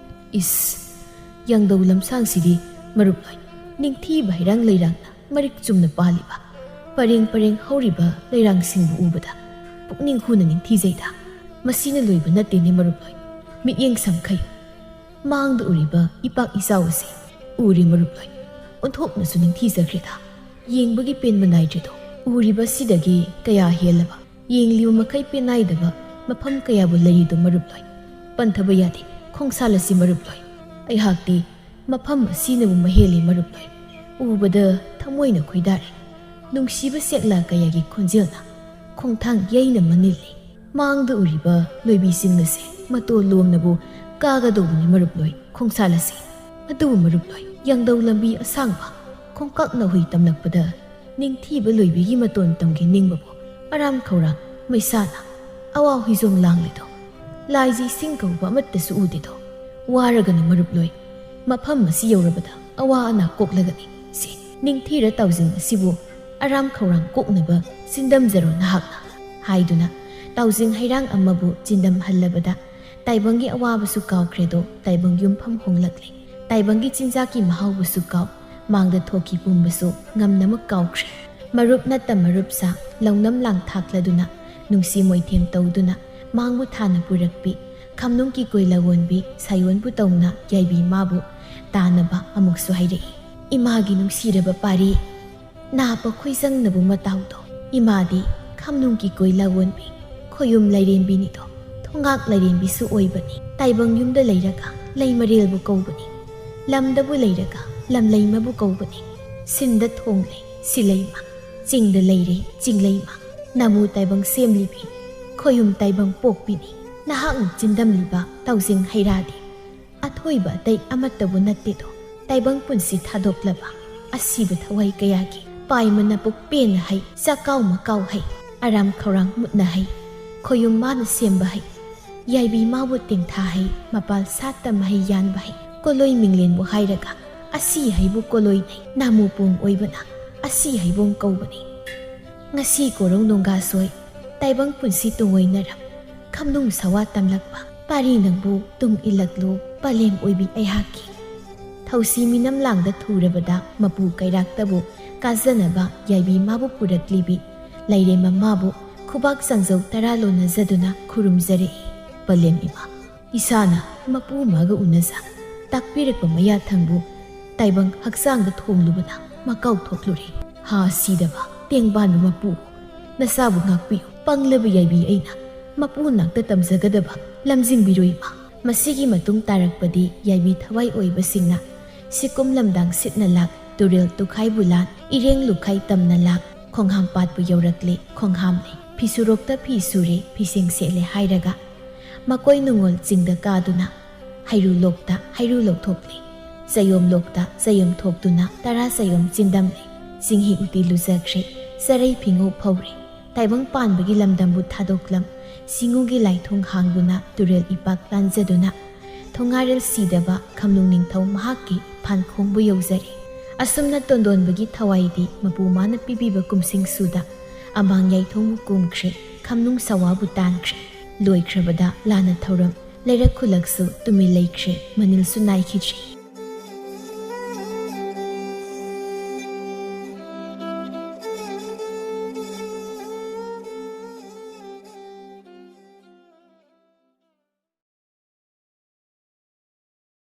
ꯏꯁ, ꯌꯥꯡꯗꯧ ꯂꯝꯁꯥꯡꯁꯤꯗꯤ ꯃꯔꯨꯞꯂꯣꯏ, ꯅꯤꯡꯊꯤꯕ ꯍꯩꯔꯥꯡ ꯂꯩꯔꯥꯡꯅ ꯃꯔꯤꯛ ꯆꯨꯝꯅ ꯄꯥꯜꯂꯤꯕ, ꯄꯔꯦꯡ ꯄꯔꯦꯡ ꯍꯧꯔꯤꯕ ꯂꯩꯔꯥꯡꯁꯤꯡꯕꯨ ꯎꯕꯗ ꯄꯨꯛꯅꯤꯡ ꯍꯨꯅ ꯅꯤꯡꯊꯤꯖꯩꯗ꯫ ꯃꯁꯤꯅ ꯂꯣꯏꯕ ꯅꯠꯇꯦꯅꯦ ꯃꯔꯨꯞꯂꯣꯏ꯫ ꯃꯤꯠꯌꯦꯡ ꯁꯝꯈꯩ꯫ ꯃꯥꯡꯗ ꯎꯔꯤꯕ ꯏꯄꯥꯛ ꯏꯆꯥꯎ ꯑꯁꯦ ꯎꯔꯦ ꯃꯔꯨꯞꯂꯣꯏ꯫ ꯑꯣꯟꯊꯣꯛꯅꯁꯨ ꯅꯤꯡꯊꯤꯖꯈ꯭ꯔꯦꯗ꯫ ꯌꯦꯡꯕꯒꯤ ꯄꯦꯟꯕ ꯅꯥꯏꯗ꯭ꯔꯤꯗꯣ ꯎꯔꯤꯕꯁꯤꯗꯒꯤ ꯀꯌꯥ ꯍꯦꯜꯂꯕ꯫ ꯌꯦꯡꯂꯤꯕ ꯃꯈꯩ ꯄꯦꯟꯅꯥꯏꯗꯕ ꯃꯐꯝ ꯀꯌꯥꯕꯨ ꯂꯩꯔꯤꯗꯣ ꯃꯔꯨꯞꯂꯣꯏ꯫ ꯄꯟꯊꯕ ꯌꯥꯗꯦ꯫ ꯈꯣꯡꯁꯥꯜ ꯑꯁꯤ ꯃꯔꯨꯞꯂꯣꯏ꯫ ꯑꯩꯍꯥꯛꯇꯤ ꯃꯐꯝ ꯑꯁꯤꯅꯕꯨ ꯃꯍꯦꯜꯂꯤ ꯃꯔꯨꯞꯂꯣꯏ꯫ ꯎꯕꯗ ꯊꯃꯣꯏꯅ ꯈꯣꯏꯗꯥꯔꯦ꯫ ꯅꯨꯡꯁꯤꯕ ꯁꯦꯛꯂꯥ ꯀꯌꯥꯒꯤ ꯈꯣꯟꯖꯦꯜꯅ ꯈꯣꯡꯊꯥꯡ ꯌꯩꯅ ꯃꯅꯤꯜꯂꯤ꯫ ꯃꯥꯡꯗ ꯎꯔꯤꯕ ꯂꯣꯏꯕꯤꯁꯤꯡ ꯑꯁꯦ ꯃꯇꯣꯜ ꯂꯣꯝꯅꯕꯨ ꯀꯥꯒꯗꯧꯕꯅꯤ ꯃꯔꯨꯞꯂꯣꯏ ꯈꯣꯡꯁꯥꯜ ꯑꯁꯦ꯫ ꯑꯗꯨꯕꯨ ꯃꯔꯨꯞꯂꯣꯏ, ꯌꯥꯡꯗꯧ ꯂꯝꯕꯤ ꯑꯁꯥꯡꯕ ꯈꯣꯡꯀꯥꯛꯅ ꯍꯨꯏ ꯇꯝꯂꯛꯄꯗ ꯅꯤꯡꯊꯤꯕ ꯂꯣꯏꯕꯤꯒꯤ ꯃꯇꯣꯟ ꯇꯝꯒꯦ ꯅꯤꯡꯕꯕꯨ ꯑꯔꯥꯝ ꯈꯧꯔꯥꯡ ꯃꯩꯁꯥꯅ ꯑꯋꯥ ꯍꯨꯏꯖꯣꯡ ꯂꯥꯡꯂꯤꯗꯣ꯫ ꯂꯥꯏꯖ ꯏꯁꯤꯡ ꯀꯧꯕ ꯑꯃꯠꯇꯁꯨ ꯎꯗꯦꯗꯣ꯫ ꯋꯥꯔꯒꯅꯨ ꯃꯔꯨꯞꯂꯣꯏ, ꯃꯐꯝ ꯑꯁꯤ ꯌꯧꯔꯕꯗ ꯑꯋꯥ ꯑꯅꯥ ꯀꯣꯛꯂꯒꯅꯤ꯫ ꯁꯤ ꯅꯤꯡꯊꯤꯔ ꯇꯥꯎꯖꯤꯡ ꯑꯁꯤꯕꯨ ꯑꯔꯥꯝ ꯈꯧꯔꯥꯡ ꯀꯣꯛꯅꯕ ꯆꯤꯟꯗꯝꯖꯔꯣ ꯅꯍꯥꯛꯅ꯫ ꯍꯥꯏꯗꯨꯅ ꯇꯥꯎꯖꯤꯡ ꯍꯩꯔꯥꯡ ꯑꯃꯕꯨ ꯆꯤꯟꯗꯝꯍꯜꯂꯕꯗ ꯇꯥꯏꯕꯪꯒꯤ ꯑꯋꯥꯕꯁꯨ ꯀꯥꯎꯈ꯭ꯔꯦꯗꯣ꯫ ꯇꯥꯏꯕꯪ ꯌꯨꯝꯐꯝ ꯍꯣꯡꯂꯛꯂꯦ꯫ ꯇꯥꯏꯕꯪꯒꯤ ꯆꯤꯟꯖꯥꯛꯀꯤ ꯃꯍꯥꯎꯕꯨꯁꯨ ꯀꯥꯎ, ꯃꯥꯡꯗ ꯊꯣꯛꯈꯤ ꯄꯨꯝꯕꯁꯨ ꯉꯝꯅꯃꯛ ꯀꯥꯎꯈ꯭ꯔꯦ꯫ ꯃꯔꯨꯞ ꯅꯠꯇ ꯃꯔꯨꯞ ꯁꯥ, ꯂꯧꯅꯝ ꯂꯥꯡ ꯊꯥꯛꯂꯗꯨꯅ, ꯅꯨꯡꯁꯤ ꯃꯣꯏꯊꯦꯝ ꯇꯧꯗꯨꯅ, ꯃꯥꯡꯕꯨ ꯊꯥꯅ ꯄꯨꯔꯛꯄꯤ, ꯈꯝꯅꯨꯡꯒꯤ ꯀꯣꯏ ꯂꯥꯋꯣꯟꯕꯤ ꯁꯥꯌꯣꯟꯕꯨ ꯇꯧꯅ ꯌꯥꯏꯕꯤ ꯃꯥꯕꯨ ꯇꯥꯅꯕ ꯑꯃꯨꯛꯁꯨ ꯍꯥꯏꯔꯛꯏ꯫ ꯏꯃꯥꯒꯤ ꯅꯨꯡꯁꯤꯔꯕ ꯄꯥꯔꯤ, ꯅꯥꯄ ꯈꯣꯏꯖꯪꯅꯕ ꯃꯇꯥꯎꯗꯣ꯫ ꯏꯃꯥꯗꯤ ꯈꯝꯅꯨꯡꯒꯤ ꯀꯣꯏ ꯂꯥꯋꯣꯟꯕꯤ, ꯈꯣꯌꯨꯝ ꯂꯥꯏꯔꯦꯝꯕꯤꯅꯤꯗꯣ꯫ ꯊꯣꯡꯉꯥꯛ ꯂꯥꯏꯔꯦꯝꯕꯤꯁꯨ ꯑꯣꯏꯕꯅꯤ꯫ ꯇꯥꯏꯕꯪ ꯌꯨꯝꯗ ꯂꯩꯔꯒ ꯂꯩꯃꯔꯦꯜꯕꯨ ꯀꯧꯕꯅꯤ꯫ ꯂꯝꯗꯕꯨ ꯂꯩꯔꯒ ꯂꯝꯂꯩꯃꯕꯨ ꯀꯧꯕꯅꯤ꯫ ꯁꯤꯟꯗ ꯊꯣꯡ ꯂꯩ, ꯁꯤꯂꯩꯃ꯫ ꯆꯤꯡꯗ ꯂꯩꯔꯦ, ꯆꯤꯡꯂꯩꯃ꯫ ꯅꯃꯨ ꯇꯥꯏꯕꯪ ꯁꯦꯝꯂꯤꯕꯤ, ꯈꯣꯌꯨꯝ ꯇꯥꯏꯕꯪ ꯄꯣꯛꯄꯤꯅꯤ꯫ ꯅꯍꯥꯛꯅ ꯆꯤꯟꯗꯝꯂꯤꯕ ꯇꯥꯎꯖꯤꯡ ꯍꯩꯔꯥꯗꯤ ꯑꯊꯣꯏꯕ ꯑꯇꯩ ꯑꯃꯠꯇꯕꯨ ꯅꯠꯇꯦꯗꯣ꯫ ꯇꯥꯏꯕꯪ ꯄꯨꯟꯁꯤ ꯊꯥꯗꯣꯛꯂꯕ ꯑꯁꯤꯕ ꯊꯋꯥꯏ ꯀꯌꯥꯒꯤ ꯄꯥꯏꯃꯅ ꯄꯨꯛꯄꯦꯟꯅ ꯍꯩ, ꯆꯥꯛꯀꯥꯎ ꯃꯀꯥꯎ ꯍꯩ, ꯑꯔꯥꯝ ꯈꯧꯔꯥꯡ ꯃꯨꯠꯅ ꯍꯩ, ꯈꯣꯌꯨꯝ ꯃꯥꯅ ꯁꯦꯝꯕ ꯍꯩ, ꯌꯥꯏꯕꯤ ꯃꯥꯕꯨ ꯇꯦꯡꯊꯥ ꯍꯩ, ꯃꯄꯥꯜ ꯁꯥꯠꯇ ꯃꯍꯩ ꯌꯥꯟꯕ ꯍꯩ, ꯀꯣꯂꯣꯏ ꯃꯤꯡꯂꯦꯟꯕꯨ ꯍꯥꯏꯔꯒ ꯑꯁꯤ ꯍꯩꯕꯨ ꯀꯣꯂꯣꯏ ꯅꯩ, ꯅꯥꯃꯨ ꯄꯣꯡ ꯑꯣꯏꯕꯅ ꯑꯁꯤ ꯍꯩꯕꯣꯡ ꯀꯧꯕꯅꯤ꯫ ꯉꯁꯤ ꯀꯣꯔꯧ ꯅꯣꯡꯒꯥꯁꯣꯏ, ꯇꯥꯏꯕꯪ ꯄꯨꯟꯁꯤ ꯇꯨꯡꯑꯣꯏꯅꯔꯝ, ꯈꯝꯅꯨꯡ ꯁꯋꯥ ꯇꯝꯂꯛꯄ ꯄꯥꯔꯤ ꯅꯪꯕꯨ ꯇꯨꯡ ꯏꯜꯂꯛꯂꯨ ꯄꯂꯦꯝ ꯑꯣꯏꯕꯤ ꯑꯩꯍꯥꯛꯀꯤ꯫ ꯊꯧꯁꯤ ꯃꯤꯅꯝ ꯂꯥꯡꯗ ꯊꯨꯔꯕꯗ ꯃꯄꯨ ꯀꯩꯔꯥꯛꯇꯕꯨ ꯀꯥꯖꯅꯕ ꯌꯥꯏꯕꯤ ꯃꯥꯕꯨ ꯄꯨꯔꯛꯂꯤꯕꯤ ꯂꯩꯔꯦꯝꯕ ꯃꯥꯕꯨ ꯈꯨꯕꯥꯛ ꯆꯥꯡꯖꯧ ꯇꯔꯥ ꯂꯣꯟꯅꯖꯗꯨꯅ ꯈꯨꯔꯨꯝꯖꯔꯛꯏ꯫ ꯄꯂꯦꯝ ꯏꯃꯥ, ꯏꯁꯥꯅ ꯃꯄꯨ ꯃꯥꯒ ꯎꯅꯖ ꯇꯥꯛꯄꯤꯔꯛꯄ ꯃꯌꯥ ꯊꯪꯕꯨ ꯇꯥꯏꯕꯪ ꯍꯛꯆꯥꯡꯗ ꯊꯣꯡꯂꯨꯕꯅ ꯃꯀꯥꯎ ꯊꯣꯛꯂꯨꯔꯦ꯫ ꯍꯥ ꯁꯤꯗꯕ ꯇꯦꯡꯕꯥꯟꯕ ꯃꯄꯨ, ꯅꯁꯥꯕꯨ ꯉꯥꯛꯄꯤꯌꯨ꯫ ꯄꯪꯂꯕ ꯌꯥꯏꯕꯤ ꯑꯩꯅ ꯃꯄꯨ ꯅꯥꯛꯇ ꯇꯝꯖꯒꯗꯕ ꯂꯝꯖꯤꯡꯕꯤꯔꯣ ꯏꯃꯥ꯫ ꯃꯁꯤꯒꯤ ꯃꯇꯨꯡ ꯇꯥꯔꯛꯄꯗꯤ ꯌꯥꯏꯕꯤ ꯊꯋꯥꯏ ꯑꯣꯏꯕꯁꯤꯡꯅ ꯁꯤꯀꯨꯝ ꯂꯝꯗꯥꯡ ꯁꯤꯠꯅ ꯂꯥꯛ, ꯇꯨꯔꯦꯜ ꯇꯨꯈꯥꯏꯕꯨ ꯂꯥꯟ, ꯏꯔꯦꯡ ꯂꯨꯈꯥꯏ ꯇꯝꯅ ꯂꯥꯛ, ꯈꯣꯡꯍꯥꯝ ꯄꯥꯠꯄꯨ ꯌꯧꯔꯛꯂꯦ, ꯈꯣꯡꯍꯥꯝꯂꯦ, ꯐꯤꯁꯨꯔꯣꯛꯇ ꯐꯤ ꯁꯨꯔꯦ, ꯐꯤꯁꯦꯡ ꯁꯦꯠꯂꯦ ꯍꯥꯏꯔꯒ ꯃꯀꯣꯏ ꯅꯨꯡꯉꯣꯜ ꯆꯤꯡꯗ ꯀꯥꯗꯨꯅ ꯍꯩꯔꯨ ꯂꯣꯛꯇ ꯍꯩꯔꯨ ꯂꯧꯊꯣꯛꯂꯦ꯫ ꯆꯌꯣꯝ ꯂꯣꯛꯇ ꯆꯌꯣꯝ ꯊꯣꯛꯇꯨꯅ ꯇꯔꯥ ꯆꯌꯣꯝ ꯆꯤꯟꯗꯝꯂꯦ꯫ ꯆꯤꯡꯍꯤ ꯎꯇꯤ ꯂꯨꯖꯈ꯭ꯔꯦ, ꯆꯔꯩ ꯐꯤꯉꯧ ꯐꯧꯔꯦ꯫ ꯇꯥꯏꯕꯪ ꯄꯥꯟꯕꯒꯤ ꯂꯝꯗꯝꯕꯨ ꯊꯥꯗꯣꯛꯂꯝ ꯁꯤꯡꯉꯨꯒꯤ ꯂꯥꯏꯊꯣꯡ ꯍꯥꯡꯗꯨꯅ ꯇꯨꯔꯦꯜ ꯏꯄꯥꯛ ꯂꯥꯟꯖꯗꯨꯅ ꯊꯣꯉꯥꯔꯦꯜ ꯁꯤꯗꯕ ꯈꯝꯅꯨꯡ ꯅꯤꯡꯊꯧ ꯃꯍꯥꯛꯀꯤ ꯐꯥꯟꯈꯣꯡꯕꯨ ꯌꯧꯖꯔꯦ꯫ ꯑꯁꯨꯝꯅ ꯇꯣꯟꯗꯣꯟꯕꯒꯤ ꯊꯋꯥꯏꯗꯤ ꯃꯄꯨ ꯃꯥꯅ ꯄꯤꯕꯤꯕ ꯀꯨꯝꯁꯤꯡꯁꯨꯗ ꯑꯃꯥꯡ ꯌꯥꯏꯊꯣꯡꯕꯨ ꯀꯨꯝꯈ꯭ꯔꯦ, ꯈꯝꯅꯨꯡ ꯁꯋꯥꯕꯨ ꯇꯥꯟꯈ꯭ꯔꯦ꯫ ꯂꯣꯏꯈ꯭ꯔꯕꯗ ꯂꯥꯟꯅ ꯊꯧꯔꯝ ꯂꯩꯔꯛ ꯈꯨꯂꯛꯁꯨ ꯇꯨꯃꯤꯟ ꯂꯩꯈ꯭ꯔꯦ, ꯃꯅꯤꯜꯁꯨ ꯅꯥꯏꯈꯤꯗ꯭ꯔꯦ꯫